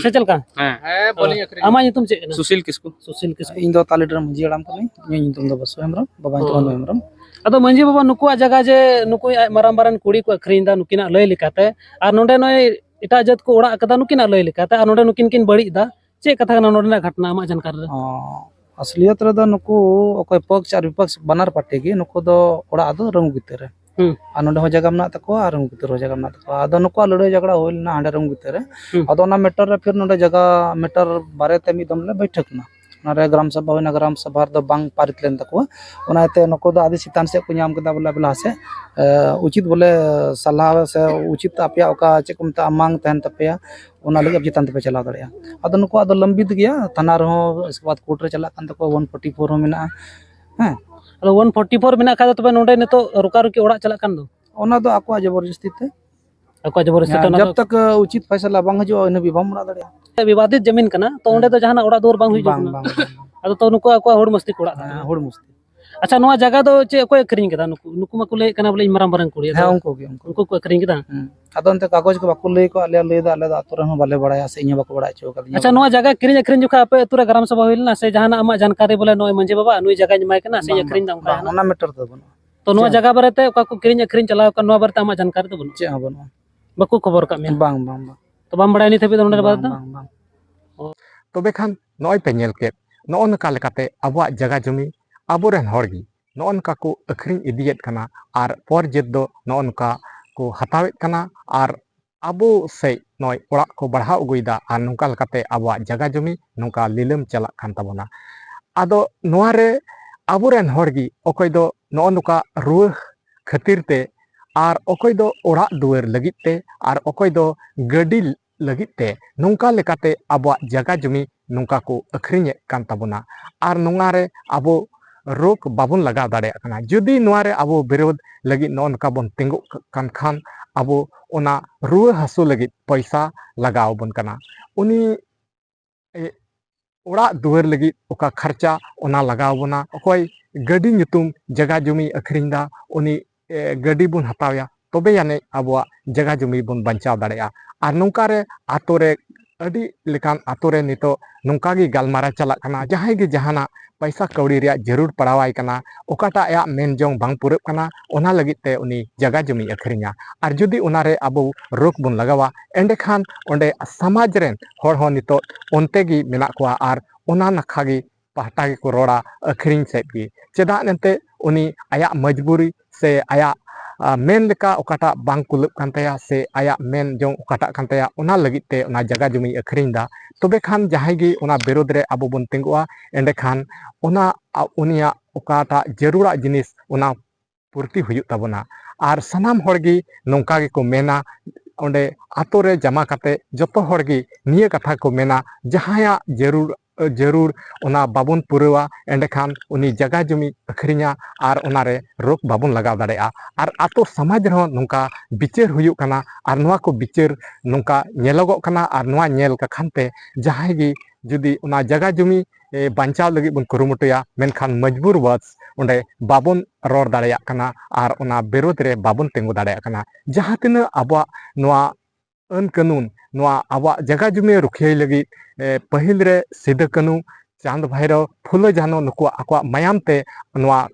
ᱥᱮ ᱪᱮᱫ ᱞᱮᱠᱟ? ᱦᱮᱸ᱾ ᱦᱮᱸ, ᱵᱟᱹᱞᱤᱧ ᱟᱹᱠᱷᱨᱤᱧ᱾ ᱟᱢᱟᱜ ᱧᱩᱛᱩᱢ ᱪᱮᱫ ᱠᱟᱱᱟ? ᱥᱩᱥᱤᱞ ᱠᱤᱥᱠᱩ᱾ ᱥᱩᱥᱤᱞ ᱠᱤᱥᱠᱩ᱾ ᱤᱧ ᱫᱚ ᱛᱟᱞᱤ ᱰᱨᱟᱢ ᱢᱟᱹᱡᱷᱤ ᱦᱟᱲᱟᱢ ᱠᱟᱹᱱᱟᱹᱧ᱾ ᱤᱧᱟᱹᱜ ᱧᱩᱛᱩᱢ ᱫᱚ ᱵᱟᱥᱩ ᱦᱮᱢᱵᱨᱚᱢ, ᱵᱟᱵᱟᱧ ᱧᱩᱛᱩᱢ ᱚ᱾ ᱫᱚ ᱦᱮᱢᱵᱨᱚᱢ᱾ ᱟᱫᱚ ᱢᱟᱹᱡᱷᱤ ᱵᱟᱵᱟ, ᱱᱩᱠᱩᱣᱟᱜ ᱡᱟᱭᱜᱟ ᱡᱮ ᱱᱩᱠᱩ ᱟᱡ ᱢᱟᱨᱟᱝ ᱢᱟᱨᱟᱝ ᱠᱩᱲᱤ ᱠᱚ ᱟᱹᱠᱷᱨᱤᱧ ᱮᱫᱟ ᱱᱩᱠᱤᱱᱟᱜ ᱞᱟᱹᱭ ᱞᱮᱠᱟᱛᱮ, ᱟᱨ ᱱᱚᱰᱮ ᱱᱚᱜᱼᱚᱭ ᱮᱴᱟᱜ ᱡᱟᱹᱛ ᱠᱚ ᱚᱲᱟᱜ ᱟᱠᱟᱫᱟ ᱱᱩᱠᱤᱱᱟᱜ ᱞᱟᱹᱭ ᱞᱮᱠᱟᱛᱮ, ᱟᱨ ᱱᱚᱰᱮ ᱱᱩᱠᱤᱱ ᱠᱤᱱ ᱵᱟᱹᱲᱤᱡ ᱮᱫᱟ, ᱪᱮᱫ ᱠᱟᱛᱷᱟ ᱠᱟᱱᱟ ᱱᱚᱰᱮᱱᱟᱜ ᱜᱷᱚᱴᱱᱟ ᱟᱢᱟᱜ ᱡᱟᱱᱠᱟᱨ ᱨᱮ? ᱚ, ᱟᱥᱞᱤᱭᱚᱛ ᱨᱮᱫᱚ ᱱᱩᱠᱩ ᱚᱠᱚᱭ ᱯᱚᱠᱥ ᱟᱨ ᱵᱤᱯᱚᱠᱥ ᱵᱟᱱᱟᱨ ᱯᱟᱨᱴᱤ ᱜᱮ ᱱᱩᱠᱩ ᱫᱚ ᱚᱲᱟᱜ ᱫᱚ ᱨᱟᱹᱝᱜᱩ ᱵᱷᱤᱛᱟᱹᱨ ᱨᱮ᱾ ᱦᱩᱸ᱾ ᱟᱨ ᱱᱚᱰᱮ ᱦᱚᱸ ᱡᱟᱭᱜᱟ ᱢᱮᱱᱟᱜ ᱛᱟᱠᱚᱣᱟ ᱟᱨ ᱨᱟᱹᱝᱜᱩ ᱵᱷᱤᱛᱟᱹᱨ ᱦᱚᱸ ᱡᱟᱭᱜᱟ ᱢᱮᱱᱟᱜ ᱛᱟᱠᱚᱣᱟ᱾ ᱟᱫᱚ ᱱᱩᱠᱩᱣᱟᱜ ᱞᱟᱹᱲᱦᱟᱹᱭ ᱡᱷᱟᱜᱽᱲᱟ ᱦᱩᱭ ᱞᱮᱱᱟ ᱦᱟᱸᱰᱮ ᱨᱟᱹᱝᱜᱩ ᱵᱷᱤᱛᱟᱹᱨ ᱨᱮ᱾ ᱦᱩᱸ᱾ ᱟᱫᱚ ᱚᱱᱟ ᱢᱮᱴᱟᱨ ᱨᱮ ᱯᱷᱤᱨ ᱱᱚᱰᱮ ᱡᱟᱭᱜᱟ ᱢᱮᱴᱟᱨ ᱵᱟᱨᱮ ᱛᱮ ᱢᱤᱫ ᱫᱚᱢ ᱞᱮ ᱵᱟᱹᱭᱴᱷᱟᱹᱠ ᱮᱱᱟ᱾ ᱚᱱᱟ ᱨᱮ ᱜᱨᱟᱢ ᱥᱚᱵᱷᱟ ᱦᱩᱭᱱᱟ, ᱜᱨᱟᱢ ᱥᱚᱵᱷᱟ ᱨᱮᱫᱚ ᱵᱟᱝ ᱯᱟᱨᱤᱛ ᱞᱮᱱ ᱛᱟᱠᱚᱣᱟ᱾ ᱚᱱᱟ ᱤᱭᱟᱹᱛᱮ ᱱᱩᱠᱩ ᱫᱚ ᱟᱹᱰᱤ ᱪᱮᱛᱟᱱ ᱥᱮᱫ ᱠᱚ ᱧᱟᱢ ᱠᱮᱫᱟ ᱵᱚᱞᱮ, ᱟᱯᱮ ᱞᱟᱦᱟ ᱥᱮᱫ, ᱮ, ᱩᱪᱤᱛ ᱵᱚᱞᱮ ᱥᱟᱞᱦᱟ ᱥᱮ ᱩᱪᱤᱛ ᱟᱯᱮᱭᱟᱜ ᱚᱠᱟ ᱪᱮᱫ ᱠᱚ ᱢᱮᱛᱟᱜᱼᱟ, ᱢᱟᱝ ᱛᱟᱦᱮᱱ ᱛᱟᱯᱮᱭᱟ, ᱚᱱᱟ ᱞᱟᱹᱜᱤᱫ ᱟᱯᱮ ᱪᱮᱛᱟᱱ ᱛᱮᱯᱮ ᱪᱟᱞᱟᱣ ᱫᱟᱲᱮᱭᱟᱜᱼᱟ᱾ ᱟᱫᱚ ᱱᱩᱠᱩᱣᱟᱜ ᱫᱚ ᱞᱟᱢᱵᱤᱛ ᱜᱮᱭᱟ, ᱛᱷᱟᱱᱟ ᱨᱮᱦᱚᱸ, ᱤᱥᱠᱮ ᱵᱟᱫ ᱠᱳᱨᱴ ᱨᱮ ᱪᱟᱞᱟᱜ ᱠᱟᱱ ᱛᱟᱠᱚᱣᱟ, ᱚᱣᱟᱱ ᱯᱷᱳᱨᱴᱤ ᱯᱷᱳᱨ ᱦᱚᱸ ᱢᱮᱱᱟᱜᱼᱟ᱾ ᱦᱮᱸ᱾ ᱟᱫᱚ ᱚᱣᱟᱱ ᱯᱷᱳᱨᱴᱤ ᱯᱷᱳᱨ ᱢᱮᱱᱟᱜ ᱠᱷᱟᱡ ᱫᱚ ᱛᱚᱵᱮ ᱱᱚᱰᱮ ᱱᱤᱛᱚᱜ ᱨᱚᱠᱟ ᱨᱚᱠᱤ ᱚᱲᱟᱜ ᱪᱟᱞᱟᱜ ᱠᱟᱱ ᱫᱚ? ᱚᱱᱟ ᱫᱚ ᱟᱠᱚᱣᱟᱜ ᱡᱚᱵᱚᱨᱡᱚᱥᱛᱤ ᱛᱮ᱾ ᱟᱠᱚᱣᱟᱜ ᱡᱚᱵᱚᱨᱡᱚᱥᱛᱤ ᱛᱮ ᱦᱮᱸ, ᱚᱱᱟ ᱡᱟᱵ ᱫᱚ ᱛᱟᱠ ᱩᱪᱤᱛ ᱯᱷᱟᱭᱥᱟᱞᱟ ᱵᱟᱝ ᱦᱤᱡᱩᱜᱼᱟ, ᱤᱱᱟᱹ ᱦᱟᱹᱵᱤᱡ ᱵᱟᱢ ᱚᱲᱟᱜ ᱫᱟᱲᱮᱭᱟᱜᱼᱟ᱾ ᱵᱤᱵᱟᱫᱤᱛ ᱡᱟᱢᱤᱱ ᱠᱟᱱᱟ, ᱛᱚ ᱚᱸᱰᱮ ᱦᱮᱸ᱾ ᱫᱚ ᱡᱟᱦᱟᱱᱟᱜ ᱚᱲᱟᱜ ᱫᱩᱣᱟᱹᱨ ᱵᱟᱝ ᱦᱩᱭ ᱦᱚᱪᱚ ᱵᱟᱝ, ᱠᱟᱱᱟ᱾ ᱵᱟᱝ, ᱵᱟᱝ᱾ ᱟᱫᱚ ᱛᱚ ᱱᱩᱠᱩ ᱟᱠᱚᱣᱟᱜ ᱦᱚᱲ ᱢᱟᱹᱥᱛᱤ ᱠᱚ ᱚᱲᱟᱜ ᱛᱟᱠᱚ᱾ ᱦᱮᱸ, ᱦᱚᱲ ᱢᱟᱹᱥᱛᱤ᱾ ᱟᱪᱪᱷᱟ, ᱱᱚᱣᱟ ᱡᱟᱭᱜᱟ ᱫᱚ ᱪᱮᱫ, ᱚᱠᱚᱭ ᱟᱹᱠᱷᱨᱤᱧ ᱠᱮᱫᱟ? ᱱᱩᱠᱩ, ᱱᱩᱠᱩ ᱢᱟᱠᱚ ᱞᱟᱹᱭᱮᱫ ᱠᱟᱱᱟ ᱵᱚᱞᱮ ᱤᱧ ᱢᱟᱨᱟᱝ ᱢᱟᱨᱟᱝ ᱠᱩᱲᱤ, ᱟᱫᱚ ᱦᱮᱸ, ᱩᱱᱠᱩ ᱜᱮ, ᱩᱱᱠᱩ᱾ ᱩᱱᱠᱩ ᱠᱚ ᱟᱹᱠᱷᱨᱤᱧ ᱠᱮᱫᱟ? ᱦᱩᱸ᱾ ᱟᱫᱚ ᱚᱱᱛᱮ ᱠᱟᱜᱚᱡᱽ ᱠᱚ ᱵᱟᱠᱚ ᱞᱟᱹᱭ ᱠᱚᱣᱟ, ᱟᱞᱮ ᱞᱟᱹᱭ ᱫᱚ ᱟᱞᱮ ᱫᱚ ᱟᱹᱛᱩ ᱨᱮᱱ ᱦᱚᱸ ᱵᱟᱞᱮ ᱵᱟᱲᱟᱭᱟ ᱥᱮ ᱤᱧ ᱦᱚᱸ ᱵᱟᱠᱚ ᱵᱟᱲᱟᱭ ᱦᱚᱪᱚ ᱠᱟᱫᱤᱧᱟ ᱟᱪᱪᱷᱟ, ᱵᱚᱞᱮ᱾ ᱱᱚᱣᱟ ᱡᱟᱭᱜᱟ ᱠᱤᱨᱤᱧ ᱟᱹᱠᱷᱨᱤᱧ ᱡᱚᱠᱷᱚᱱ ᱟᱯᱮ ᱟᱹᱛᱩ ᱨᱮ ᱜᱨᱟᱢ ᱥᱚᱵᱷᱟ ᱦᱩᱭ ᱞᱮᱱᱟ ᱥᱮ ᱡᱟᱦᱟᱱᱟᱜ ᱟᱢᱟᱜ ᱡᱟᱱᱠᱟᱨᱤ ᱵᱚᱞᱮ ᱱᱚᱜᱼᱚᱭ ᱢᱟᱹᱡᱷᱤ ᱵᱟᱵᱟ ᱱᱩᱭ ᱡᱟᱭᱜᱟᱧ ᱮᱢᱟᱭ ᱠᱟᱱᱟ ᱥᱮᱧ ᱵᱟᱝ, ᱟᱹᱠᱷᱨᱤᱧ ᱫᱟ ᱚᱱᱠᱟ ᱵᱟᱝ, ᱡᱟᱦᱟᱱᱟᱜ? ᱚᱱᱟ ᱢᱮᱴᱟᱨ ᱫᱚ ᱵᱟᱹᱱᱩᱜᱼᱟ᱾ ᱛᱚ ᱱᱚᱣᱟ ᱪᱮᱫ ᱡᱟᱭᱜᱟ ᱦᱚᱸ? ᱵᱟᱨᱮᱛᱮ ᱚᱠᱟ ᱠᱚ ᱠᱤᱨᱤᱧ ᱟᱹᱠᱷᱨᱤᱧ ᱪᱟᱞᱟᱣ ᱟᱠᱟᱱ ᱱᱚᱣᱟ ᱵᱟᱨᱮᱛᱮ ᱟᱢᱟᱜ ᱡᱟᱱᱠᱟᱨᱤ ᱫᱚ ᱵᱟᱹᱱᱩᱜᱼᱟ? ᱪᱮᱫ ᱦᱚᱸ ᱵᱟᱹᱱᱩᱜᱼᱟ᱾ ᱵᱟᱠᱚ ᱠᱷᱚᱵᱚᱨ ᱠᱟᱜ ᱢᱮᱭᱟ? ᱵᱟᱝ, ᱵᱟᱝ, ᱵᱟᱝ᱾ ᱛᱚ ᱵᱟᱢ ᱵᱟᱲᱟᱭᱟ ᱱᱤᱛ ᱦᱟᱹᱵᱤᱡ ᱫᱚ ᱱᱚᱰᱮ ᱵᱟᱝ, ᱵᱟᱨᱮᱛᱮ? ᱵᱟᱝ, ᱵᱟᱝ᱾ ᱛᱚᱵᱮ ᱠᱷᱟᱱ ᱱᱚᱜᱼᱚᱭ ᱯᱮ ᱧᱮᱞ ᱠᱮᱫ, ᱱᱚᱜᱼᱚ ᱱᱚᱝᱠᱟ ᱞᱮᱠᱟᱛᱮ ᱟᱵᱚᱣᱟᱜ ᱡᱟᱭᱜᱟ ᱡᱚᱢᱤ ᱟᱵᱚᱨᱮᱱ ᱦᱚᱲ ᱜᱮ ᱱᱚᱜᱼᱚ ᱱᱚᱝᱠᱟ ᱠᱚ ᱟᱹᱠᱷᱨᱤᱧ ᱤᱫᱤᱭᱮᱫ ᱠᱟᱱᱟ ᱟᱨ ᱯᱚᱨ ᱡᱟᱹᱛ ᱫᱚ ᱱᱚᱜᱼᱚ ᱱᱚᱝᱠᱟ ᱠᱚ ᱦᱟᱛᱟᱣᱮᱫ ᱠᱟᱱᱟ ᱟᱨ ᱟᱵᱚ ᱥᱮᱫ ᱱᱚᱜᱼᱚᱭ ᱚᱲᱟᱜ ᱠᱚ ᱵᱟᱲᱦᱟᱣ ᱟᱹᱜᱩᱭᱮᱫᱟ ᱟᱨ ᱱᱚᱝᱠᱟ ᱞᱮᱠᱟᱛᱮ ᱟᱵᱚᱣᱟᱜ ᱡᱟᱭᱜᱟ ᱡᱚᱢᱤ ᱱᱚᱝᱠᱟ ᱞᱤᱞᱟᱹᱢ ᱪᱟᱞᱟᱜ ᱠᱟᱱ ᱛᱟᱵᱚᱱᱟ᱾ ᱟᱫᱚ ᱱᱚᱣᱟ ᱨᱮ ᱟᱵᱚᱨᱮᱱ ᱦᱚᱲ ᱜᱮ ᱚᱠᱚᱭ ᱫᱚ ᱱᱚᱜᱼᱚ ᱱᱚᱝᱠᱟ ᱨᱩᱣᱟᱹ ᱠᱷᱟᱹᱛᱤᱨ ᱛᱮ ᱟᱨ ᱚᱠᱚᱭ ᱫᱚ ᱚᱲᱟᱜ ᱫᱩᱣᱟᱹᱨ ᱞᱟᱹᱜᱤᱫ ᱛᱮ, ᱟᱨ ᱚᱠᱚᱭ ᱫᱚ ᱜᱟᱹᱰᱤ ᱞᱟᱹᱜᱤᱫ ᱛᱮ, ᱱᱚᱝᱠᱟ ᱞᱮᱠᱟᱛᱮ ᱟᱵᱚᱣᱟᱜ ᱡᱟᱭᱜᱟ ᱡᱚᱢᱤ ᱱᱚᱝᱠᱟ ᱠᱚ ᱟᱹᱠᱷᱨᱤᱧᱮᱫ ᱠᱟᱱ ᱛᱟᱵᱚᱱᱟ᱾ ᱟᱨ ᱱᱚᱣᱟ ᱨᱮ ᱟᱵᱚ ᱨᱳᱠ ᱵᱟᱵᱚᱱ ᱞᱟᱜᱟᱣ ᱫᱟᱲᱮᱭᱟᱜ ᱠᱟᱱᱟ᱾ ᱡᱩᱫᱤ ᱱᱚᱣᱟ ᱨᱮ ᱟᱵᱚ ᱵᱤᱨᱳᱫᱷ ᱞᱟᱹᱜᱤᱫ ᱱᱚᱜᱼᱚ ᱱᱚᱝᱠᱟ ᱵᱚᱱ ᱛᱤᱸᱜᱩᱜ ᱠᱟᱱ ᱠᱷᱟᱱ, ᱟᱵᱚ ᱚᱱᱟ ᱨᱩᱣᱟᱹ ᱦᱟᱹᱥᱩ ᱞᱟᱹᱜᱤᱫ ᱯᱚᱭᱥᱟ ᱞᱟᱜᱟᱣ ᱟᱵᱚᱱ ᱠᱟᱱᱟ᱾ ᱩᱱᱤ ᱮ, ᱚᱲᱟᱜ ᱫᱩᱣᱟᱹᱨ ᱞᱟᱹᱜᱤᱫ ᱚᱠᱟ ᱠᱷᱚᱨᱪᱟ, ᱚᱱᱟ ᱞᱟᱜᱟᱣ ᱵᱚᱱᱟ᱾ ᱚᱠᱚᱭ ᱜᱟᱹᱰᱤ ᱧᱩᱛᱩᱢ ᱡᱟᱭᱜᱟ ᱡᱚᱢᱤᱭ ᱟᱹᱠᱷᱨᱤᱧ ᱫᱟ, ᱩᱱᱤ, ᱮ, ᱜᱟᱹᱰᱤ ᱵᱚᱱ ᱦᱟᱛᱟᱣᱟ, ᱛᱚᱵᱮ ᱟᱹᱱᱤᱡ ᱟᱵᱚᱣᱟᱜ ᱡᱟᱭᱜᱟ ᱡᱚᱢᱤ ᱵᱚᱱ ᱵᱟᱧᱪᱟᱣ ᱫᱟᱲᱮᱭᱟᱜᱼᱟ᱾ ᱟᱨ ᱱᱚᱝᱠᱟ ᱨᱮ ᱟᱛᱳ ᱨᱮ, ᱟᱹᱰᱤ ᱞᱮᱠᱟᱱ ᱟᱛᱳ ᱨᱮ ᱱᱤᱛᱚᱜ ᱱᱚᱝᱠᱟ ᱜᱮ ᱜᱟᱞᱢᱟᱨᱟᱣ ᱪᱟᱞᱟᱜ ᱠᱟᱱᱟ, ᱡᱟᱦᱟᱸᱭ ᱜᱮ ᱡᱟᱦᱟᱱᱟᱜ ᱯᱚᱭᱥᱟ ᱠᱟᱹᱣᱰᱤ ᱨᱮᱭᱟᱜ ᱡᱟᱹᱨᱩᱲ ᱯᱟᱲᱟᱣᱟᱭ ᱠᱟᱱᱟ, ᱚᱠᱟᱴᱟᱜ ᱟᱭᱟᱜ ᱢᱮᱱ ᱡᱚᱝ ᱵᱟᱝ ᱯᱩᱨᱟᱹᱜ ᱠᱟᱱᱟ, ᱚᱱᱟ ᱞᱟᱹᱜᱤᱫ ᱛᱮ ᱩᱱᱤ ᱡᱟᱭᱜᱟ ᱡᱚᱢᱤᱭ ᱟᱹᱠᱷᱨᱤᱧᱟ᱾ ᱟᱨ ᱡᱩᱫᱤ ᱚᱱᱟᱨᱮ ᱟᱵᱚ ᱨᱳᱠ ᱵᱚᱱ ᱞᱟᱜᱟᱣᱟ, ᱮᱸᱰᱮᱠᱷᱟᱱ ᱚᱸᱰᱮ ᱥᱚᱢᱟᱡᱽ ᱨᱮᱱ ᱦᱚᱲ ᱦᱚᱸ ᱱᱤᱛᱚᱜ ᱚᱱᱛᱮ ᱜᱮ ᱢᱮᱱᱟᱜ ᱠᱚᱣᱟ ᱟᱨ ᱚᱱᱟ ᱱᱟᱠᱷᱟ ᱜᱮ ᱯᱟᱦᱴᱟ ᱜᱮᱠᱚ ᱨᱚᱲᱟ, ᱟᱹᱠᱷᱨᱤᱧ ᱥᱮᱫ ᱜᱮ᱾ ᱪᱮᱫᱟᱜ ᱮᱱᱛᱮ ᱩᱱᱤ ᱟᱭᱟᱜ ᱢᱚᱡᱽᱵᱩᱨᱤ ᱥᱮ ᱟᱭᱟᱜ, ᱟ, ᱢᱮᱱ ᱞᱮᱠᱟ ᱚᱠᱟᱴᱟᱜ ᱵᱟᱝ ᱠᱩᱞᱟᱹᱜ ᱠᱟᱱ ᱛᱟᱭᱟ ᱥᱮ ᱟᱭᱟᱜ ᱢᱮᱱ ᱡᱚᱝ ᱚᱠᱟᱴᱟᱜ ᱠᱟᱱ ᱛᱟᱭᱟ, ᱚᱱᱟ ᱞᱟᱹᱜᱤᱫ ᱛᱮ ᱚᱱᱟ ᱡᱟᱭᱜᱟ ᱡᱚᱢᱤᱭ ᱟᱹᱠᱷᱨᱤᱧ ᱫᱟ᱾ ᱛᱚᱵᱮ ᱠᱷᱟᱱ ᱡᱟᱦᱟᱸᱭ ᱜᱮ ᱚᱱᱟ ᱵᱤᱨᱳᱫᱷ ᱨᱮ ᱟᱵᱚ ᱵᱚᱱ ᱛᱤᱸᱜᱩᱜᱼᱟ, ᱮᱸᱰᱮᱠᱷᱟᱱ ᱚᱱᱟ, ᱟ, ᱩᱱᱤᱭᱟᱜ ᱚᱠᱟᱴᱟᱜ ᱡᱟᱹᱨᱩᱲᱟᱜ ᱡᱤᱱᱤᱥ, ᱚᱱᱟ ᱯᱩᱨᱛᱤ ᱦᱩᱭᱩᱜ ᱛᱟᱵᱚᱱᱟ᱾ ᱟᱨ ᱥᱟᱱᱟᱢ ᱦᱚᱲ ᱜᱮ ᱱᱚᱝᱠᱟ ᱜᱮᱠᱚ ᱢᱮᱱᱟ, ᱚᱸᱰᱮ ᱟᱛᱳ ᱨᱮ ᱡᱟᱢᱟ ᱠᱟᱛᱮ ᱡᱚᱛᱚ ᱦᱚᱲ ᱜᱮ ᱱᱤᱭᱟᱹ ᱠᱟᱛᱷᱟ ᱠᱚ ᱢᱮᱱᱟ, ᱡᱟᱦᱟᱸᱭᱟᱜ ᱡᱟᱹᱨᱩᱲ, ᱡᱟᱹᱨᱩᱲ ᱚᱱᱟ ᱵᱟᱵᱚᱱ ᱯᱩᱨᱟᱹᱣᱟ, ᱮᱸᱰᱮᱠᱷᱟᱱ ᱩᱱᱤ ᱡᱟᱭᱜᱟ ᱡᱚᱢᱤ ᱟᱹᱠᱷᱨᱤᱧᱟ ᱟᱨ ᱚᱱᱟᱨᱮ ᱨᱳᱠ ᱵᱟᱵᱚᱱ ᱞᱟᱜᱟᱣ ᱫᱟᱲᱮᱭᱟᱜᱼᱟ᱾ ᱟᱨ ᱟᱛᱳ ᱥᱚᱢᱟᱡᱽ ᱨᱮᱦᱚᱸ ᱱᱚᱝᱠᱟ ᱵᱤᱪᱟᱹᱨ ᱦᱩᱭᱩᱜ ᱠᱟᱱᱟ ᱟᱨ ᱱᱚᱣᱟ ᱠᱚ ᱵᱤᱪᱟᱹᱨ ᱱᱚᱝᱠᱟ ᱧᱮᱞᱚᱜᱚᱜ ᱠᱟᱱᱟ᱾ ᱟᱨ ᱱᱚᱣᱟ ᱧᱮᱞ ᱠᱟᱠᱷᱟᱱ ᱛᱮ ᱡᱟᱦᱟᱸᱭ ᱜᱮ ᱡᱩᱫᱤ ᱚᱱᱟ ᱡᱟᱭᱜᱟ ᱡᱚᱢᱤ, ᱮ, ᱵᱟᱧᱪᱟᱣ ᱞᱟᱹᱜᱤᱫ ᱵᱚᱱ ᱠᱩᱨᱩᱢᱩᱴᱩᱭᱟ, ᱢᱮᱱᱠᱷᱟᱱ ᱢᱚᱡᱽᱵᱩᱨ ᱵᱟᱥ ᱚᱸᱰᱮ ᱵᱟᱵᱚᱱ ᱨᱚᱲ ᱫᱟᱲᱮᱭᱟᱜ ᱠᱟᱱᱟ ᱟᱨ ᱚᱱᱟ ᱵᱤᱨᱳᱫᱷ ᱨᱮ ᱵᱟᱵᱚᱱ ᱛᱤᱸᱜᱩ ᱫᱟᱲᱮᱭᱟᱜ ᱠᱟᱱᱟ᱾ ᱡᱟᱦᱟᱸ ᱛᱤᱱᱟᱹᱜ ᱟᱵᱚᱣᱟᱜ ᱱᱚᱣᱟ ᱟᱹᱱ ᱠᱟᱹᱱᱩᱱ, ᱱᱚᱣᱟ ᱟᱵᱚᱣᱟᱜ ᱡᱟᱭᱜᱟ ᱡᱚᱢᱤ ᱨᱩᱠᱷᱤᱭᱟᱹᱭ ᱞᱟᱹᱜᱤᱫ, ᱮ, ᱯᱟᱹᱦᱤᱞ ᱨᱮ ᱥᱤᱫᱩ ᱠᱟᱹᱱᱩ, ᱪᱟᱸᱫᱽ ᱵᱷᱟᱭᱨᱳ, ᱯᱷᱩᱞᱳ ᱡᱷᱟᱱᱳ ᱱᱩᱠᱩᱣᱟᱜ ᱟᱠᱚᱣᱟᱜ ᱢᱟᱭᱟᱢ ᱛᱮ ᱱᱚᱣᱟ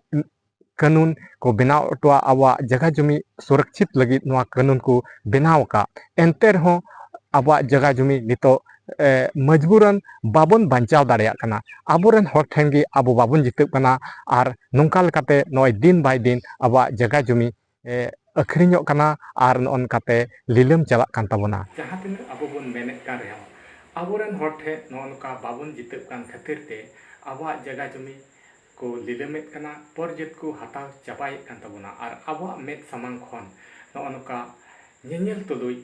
ᱠᱟᱹᱱᱩᱱ ᱠᱚ ᱵᱮᱱᱟᱣ ᱦᱚᱴᱚᱣᱟᱜ, ᱟᱵᱚᱣᱟᱜ ᱡᱟᱭᱜᱟ ᱡᱚᱢᱤ ᱥᱩᱨᱚᱠᱪᱷᱤᱛ ᱞᱟᱹᱜᱤᱫ ᱱᱚᱣᱟ ᱠᱟᱹᱱᱩᱱ ᱠᱚ ᱵᱮᱱᱟᱣ ᱟᱠᱟᱫ᱾ ᱮᱱᱛᱮ ᱨᱮᱦᱚᱸ ᱟᱵᱚᱣᱟᱜ ᱡᱟᱭᱜᱟ ᱡᱚᱢᱤ ᱱᱤᱛᱚᱜ, ᱮ, ᱢᱚᱡᱽᱵᱩᱨᱟᱱ ᱵᱟᱵᱚᱱ ᱵᱟᱧᱪᱟᱣ ᱫᱟᱲᱮᱭᱟᱜ ᱠᱟᱱᱟ᱾ ᱟᱵᱚᱨᱮᱱ ᱦᱚᱲ ᱴᱷᱮᱱ ᱜᱮ ᱟᱵᱚ ᱵᱟᱵᱚᱱ ᱡᱤᱛᱟᱹᱜ ᱠᱟᱱᱟ᱾ ᱟᱨ ᱱᱚᱝᱠᱟ ᱞᱮᱠᱟᱛᱮ ᱱᱚᱜᱼᱚᱭ ᱫᱤᱱ by ᱫᱤᱱ ᱟᱵᱚᱣᱟᱜ ᱡᱟᱭᱜᱟ ᱡᱚᱢᱤ, ᱮ, ᱟᱹᱠᱷᱨᱤᱧᱚᱜ ᱠᱟᱱᱟ ᱟᱨ ᱱᱚᱜᱼᱚ ᱱᱚᱝᱠᱟᱛᱮ ᱞᱤᱞᱟᱹᱢ ᱪᱟᱞᱟᱜ ᱠᱟᱱ ᱛᱟᱵᱚᱱᱟ᱾ ᱡᱟᱦᱟᱸ ᱛᱤᱱᱟᱹᱜ ᱟᱵᱚ ᱵᱚᱱ ᱢᱮᱱᱮᱫ ᱠᱟᱱ ᱨᱮᱦᱚᱸ, ᱟᱵᱚᱨᱮᱱ ᱦᱚᱲ ᱴᱷᱮᱱ ᱱᱚᱜᱼᱚ ᱱᱚᱝᱠᱟ ᱵᱟᱵᱚᱱ ᱡᱤᱛᱟᱹᱜ ᱠᱟᱱ ᱠᱷᱟᱹᱛᱤᱨ ᱛᱮ ᱟᱵᱚᱣᱟᱜ ᱡᱟᱭᱜᱟ ᱡᱚᱢᱤ ᱠᱚ ᱞᱤᱞᱟᱹᱢᱮᱫ ᱠᱟᱱᱟ, ᱯᱚᱨ ᱡᱟᱹᱛ ᱠᱚ ᱦᱟᱛᱟᱣ ᱪᱟᱵᱟᱭᱮᱫ ᱠᱟᱱ ᱛᱟᱵᱚᱱᱟ ᱟᱨ ᱟᱵᱚᱣᱟᱜ ᱢᱮᱫ ᱥᱟᱢᱟᱝ ᱠᱷᱚᱱ ᱱᱚᱜᱼᱚ ᱱᱚᱝᱠᱟ ᱧᱮᱧᱮᱞ ᱛᱩᱞᱩᱡ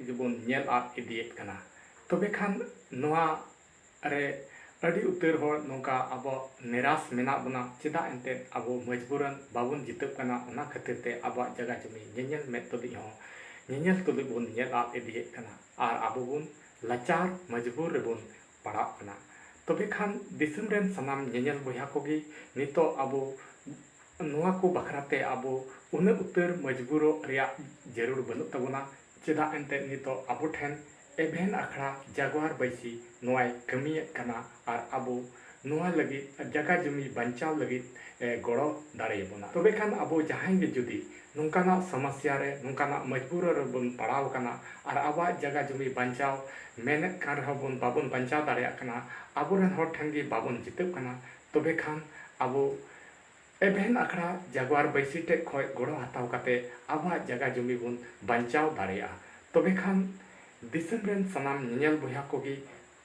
ᱜᱮᱵᱚᱱ ᱧᱮᱞ ᱟᱫ ᱤᱫᱤᱭᱮᱫ ᱠᱟᱱᱟ᱾ ᱛᱚᱵᱮ ᱠᱷᱟᱱ ᱱᱚᱣᱟ ᱨᱮ ᱟᱹᱰᱤ ᱩᱛᱟᱹᱨ ᱦᱚᱲ ᱱᱚᱝᱠᱟ ᱟᱵᱚ ᱱᱤᱨᱟᱥ ᱢᱮᱱᱟᱜ ᱵᱚᱱᱟ᱾ ᱪᱮᱫᱟᱜ ᱮᱱᱛᱮᱫ ᱟᱵᱚ ᱢᱚᱡᱽᱵᱩᱨᱟᱱ ᱵᱟᱵᱚᱱ ᱡᱤᱛᱟᱹᱜ ᱠᱟᱱᱟ, ᱚᱱᱟ ᱠᱷᱟᱹᱛᱤᱨ ᱛᱮ ᱟᱵᱚᱣᱟᱜ ᱡᱟᱭᱜᱟ ᱡᱚᱢᱤ ᱧᱮᱧᱮᱞ ᱢᱮᱫ ᱛᱩᱞᱩᱡ ᱦᱚᱸ ᱧᱮᱧᱮᱞ ᱛᱩᱞᱩᱡ ᱵᱚᱱ ᱧᱮᱞ ᱟᱫ ᱤᱫᱤᱭᱮᱫ ᱠᱟᱱᱟ ᱟᱨ ᱟᱵᱚ ᱵᱚᱱ ᱞᱟᱪᱟᱨ ᱢᱚᱡᱽᱵᱩᱨ ᱨᱮᱵᱚᱱ ᱯᱟᱲᱟᱜ ᱠᱟᱱᱟ᱾ ᱛᱚᱵᱮ ᱠᱷᱟᱱ ᱫᱤᱥᱚᱢ ᱨᱮᱱ ᱥᱟᱱᱟᱢ ᱧᱮᱧᱮᱞ ᱵᱚᱭᱦᱟ ᱠᱚᱜᱮ ᱱᱤᱛᱚᱜ ᱟᱵᱚ ᱱᱚᱣᱟ ᱠᱚ ᱵᱟᱠᱷᱨᱟ ᱛᱮ ᱟᱵᱚ ᱩᱱᱟᱹᱜ ᱩᱛᱟᱹᱨ ᱢᱚᱡᱽᱵᱩᱨᱚᱜ ᱨᱮᱭᱟᱜ ᱡᱟᱹᱨᱩᱲ ᱵᱟᱹᱱᱩᱜ ᱛᱟᱵᱚᱱᱟ᱾ ᱪᱮᱫᱟᱜ ᱮᱱᱛᱮᱫ ᱱᱤᱛᱚᱜ ᱟᱵᱚ ᱴᱷᱮᱱ ᱮᱵᱷᱮᱱ ᱟᱠᱷᱲᱟ ᱡᱟᱜᱣᱟᱨ ᱵᱟᱹᱭᱥᱤ ᱱᱚᱣᱟᱭ ᱠᱟᱹᱢᱤᱭᱮᱫ ᱠᱟᱱᱟ ᱟᱨ ᱟᱵᱚ ᱱᱚᱣᱟ ᱞᱟᱹᱜᱤᱫ ᱡᱟᱭᱜᱟ ᱡᱚᱢᱤ ᱵᱟᱧᱪᱟᱣ ᱞᱟᱹᱜᱤᱫ ᱮ ᱜᱚᱲᱚ ᱫᱟᱲᱮᱭᱟᱵᱚᱱᱟ᱾ ᱛᱚᱵᱮ ᱠᱷᱟᱱ ᱟᱵᱚ ᱡᱟᱦᱟᱸᱭ ᱜᱮ ᱡᱩᱫᱤ ᱱᱚᱝᱠᱟᱱᱟᱜ ᱥᱚᱢᱚᱥᱭᱟ ᱨᱮ, ᱱᱚᱝᱠᱟᱱᱟᱜ ᱢᱚᱡᱽᱵᱩᱨ ᱨᱮᱵᱚᱱ ᱯᱟᱲᱟᱣ ᱟᱠᱟᱱᱟ ᱟᱨ ᱟᱵᱚᱣᱟᱜ ᱡᱟᱭᱜᱟ ᱡᱚᱢᱤ ᱵᱟᱧᱪᱟᱣ ᱢᱮᱱᱮᱫ ᱠᱟᱱ ᱨᱮᱦᱚᱸ ᱵᱚᱱ ᱵᱟᱵᱚᱱ ᱵᱟᱧᱪᱟᱣ ᱫᱟᱲᱮᱭᱟᱜ ᱠᱟᱱᱟ, ᱟᱵᱚᱨᱮᱱ ᱦᱚᱲ ᱴᱷᱮᱱ ᱜᱮ ᱵᱟᱵᱚᱱ ᱡᱤᱛᱟᱹᱜ ᱠᱟᱱᱟ, ᱛᱚᱵᱮ ᱠᱷᱟᱱ ᱟᱵᱚ ᱮᱵᱷᱮᱱ ᱟᱠᱷᱲᱟ ᱡᱟᱜᱣᱟᱨ ᱵᱟᱹᱭᱥᱤ ᱴᱷᱮᱡ ᱠᱷᱚᱡ ᱜᱚᱲᱚ ᱦᱟᱛᱟᱣ ᱠᱟᱛᱮ ᱟᱵᱚᱣᱟᱜ ᱡᱟᱭᱜᱟ ᱡᱚᱢᱤ ᱵᱚᱱ ᱵᱟᱧᱪᱟᱣ ᱫᱟᱲᱮᱭᱟᱜᱼᱟ᱾ ᱛᱚᱵᱮ ᱠᱷᱟᱱ ᱫᱤᱥᱚᱢ ᱨᱮᱱ ᱥᱟᱱᱟᱢ ᱧᱮᱧᱮᱞ ᱵᱚᱭᱦᱟ ᱠᱚᱜᱮ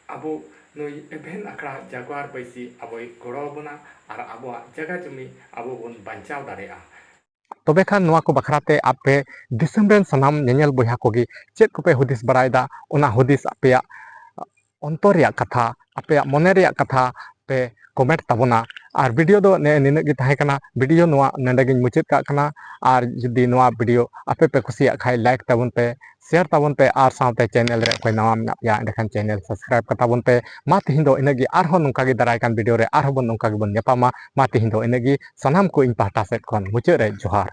ᱟᱵᱚ ᱱᱩᱭ ᱮᱵᱷᱮᱱ ᱟᱠᱷᱲᱟ ᱡᱟᱜᱣᱟᱨ ᱵᱟᱹᱭᱥᱤ ᱟᱵᱚᱭ ᱜᱚᱲᱚ ᱟᱵᱚᱱᱟ ᱟᱨ ᱟᱵᱚᱣᱟᱜ ᱡᱟᱭᱜᱟ ᱡᱚᱢᱤ ᱟᱵᱚ ᱵᱚᱱ ᱵᱟᱧᱪᱟᱣ ᱫᱟᱲᱮᱭᱟᱜᱼᱟ᱾ ᱛᱚᱵᱮ ᱠᱷᱟᱱ ᱱᱚᱣᱟ ᱠᱚ ᱵᱟᱠᱷᱨᱟ ᱛᱮ ᱟᱯᱮ ᱫᱤᱥᱚᱢ ᱨᱮᱱ ᱥᱟᱱᱟᱢ ᱧᱮᱧᱮᱞ ᱵᱚᱭᱦᱟ ᱠᱚᱜᱮ ᱪᱮᱫ ᱠᱚᱯᱮ ᱦᱩᱫᱤᱥ ᱵᱟᱲᱟᱭᱮᱫᱟ, ᱚᱱᱟ ᱦᱩᱫᱤᱥ ᱟᱯᱮᱭᱟᱜ ᱚᱱᱛᱚᱨ ᱨᱮᱭᱟᱜ ᱠᱟᱛᱷᱟ, ᱟᱯᱮᱭᱟᱜ ᱢᱚᱱᱮ ᱨᱮᱭᱟᱜ ᱠᱟᱛᱷᱟ ᱯᱮ comment ᱛᱟᱵᱚᱱᱟ᱾ ᱟᱨ video ᱫᱚ ᱱᱮ ᱱᱤᱱᱟᱹᱜ ᱜᱮ ᱛᱟᱦᱮᱸ ᱠᱟᱱᱟ᱾ Video ᱱᱚᱣᱟ ᱱᱚᱰᱮ ᱜᱤᱧ ᱢᱩᱪᱟᱹᱫ ᱠᱟᱜ ᱠᱟᱱᱟ᱾ ᱟᱨ ᱡᱩᱫᱤ ᱱᱚᱣᱟ video ᱟᱯᱮ ᱯᱮ ᱠᱩᱥᱤᱭᱟᱜ ᱠᱷᱟᱡ like ᱛᱟᱵᱚᱱ ᱯᱮ, share ᱛᱟᱵᱚᱱ ᱯᱮ ᱟᱨ ᱥᱟᱶᱛᱮ channel ᱨᱮ ᱚᱠᱚᱭ ᱱᱟᱣᱟ ᱢᱮᱱᱟᱜ ᱯᱮᱭᱟ ᱮᱸᱰᱮᱠᱷᱟᱱ channel subscribe ᱠᱟᱛᱟ ᱵᱚᱱ ᱯᱮ᱾ ᱢᱟ ᱛᱤᱦᱤᱧ ᱫᱚ ᱤᱱᱟᱹᱜ ᱜᱮ, ᱟᱨᱦᱚᱸ ᱱᱚᱝᱠᱟ ᱜᱮ ᱫᱟᱨᱟᱭ ᱠᱟᱱ video ᱨᱮ ᱟᱨᱦᱚᱸ ᱵᱚᱱ ᱱᱚᱝᱠᱟ ᱜᱮᱵᱚᱱ ᱧᱟᱯᱟᱢᱟ᱾ ᱢᱟ ᱛᱤᱦᱤᱧ ᱫᱚ ᱤᱱᱟᱹᱜ ᱜᱮ, ᱥᱟᱱᱟᱢ ᱠᱚ ᱤᱧ ᱯᱟᱦᱴᱟ ᱥᱮᱫ ᱠᱷᱚᱱ ᱢᱩᱪᱟᱹᱫ ᱨᱮ ᱡᱚᱦᱟᱨ᱾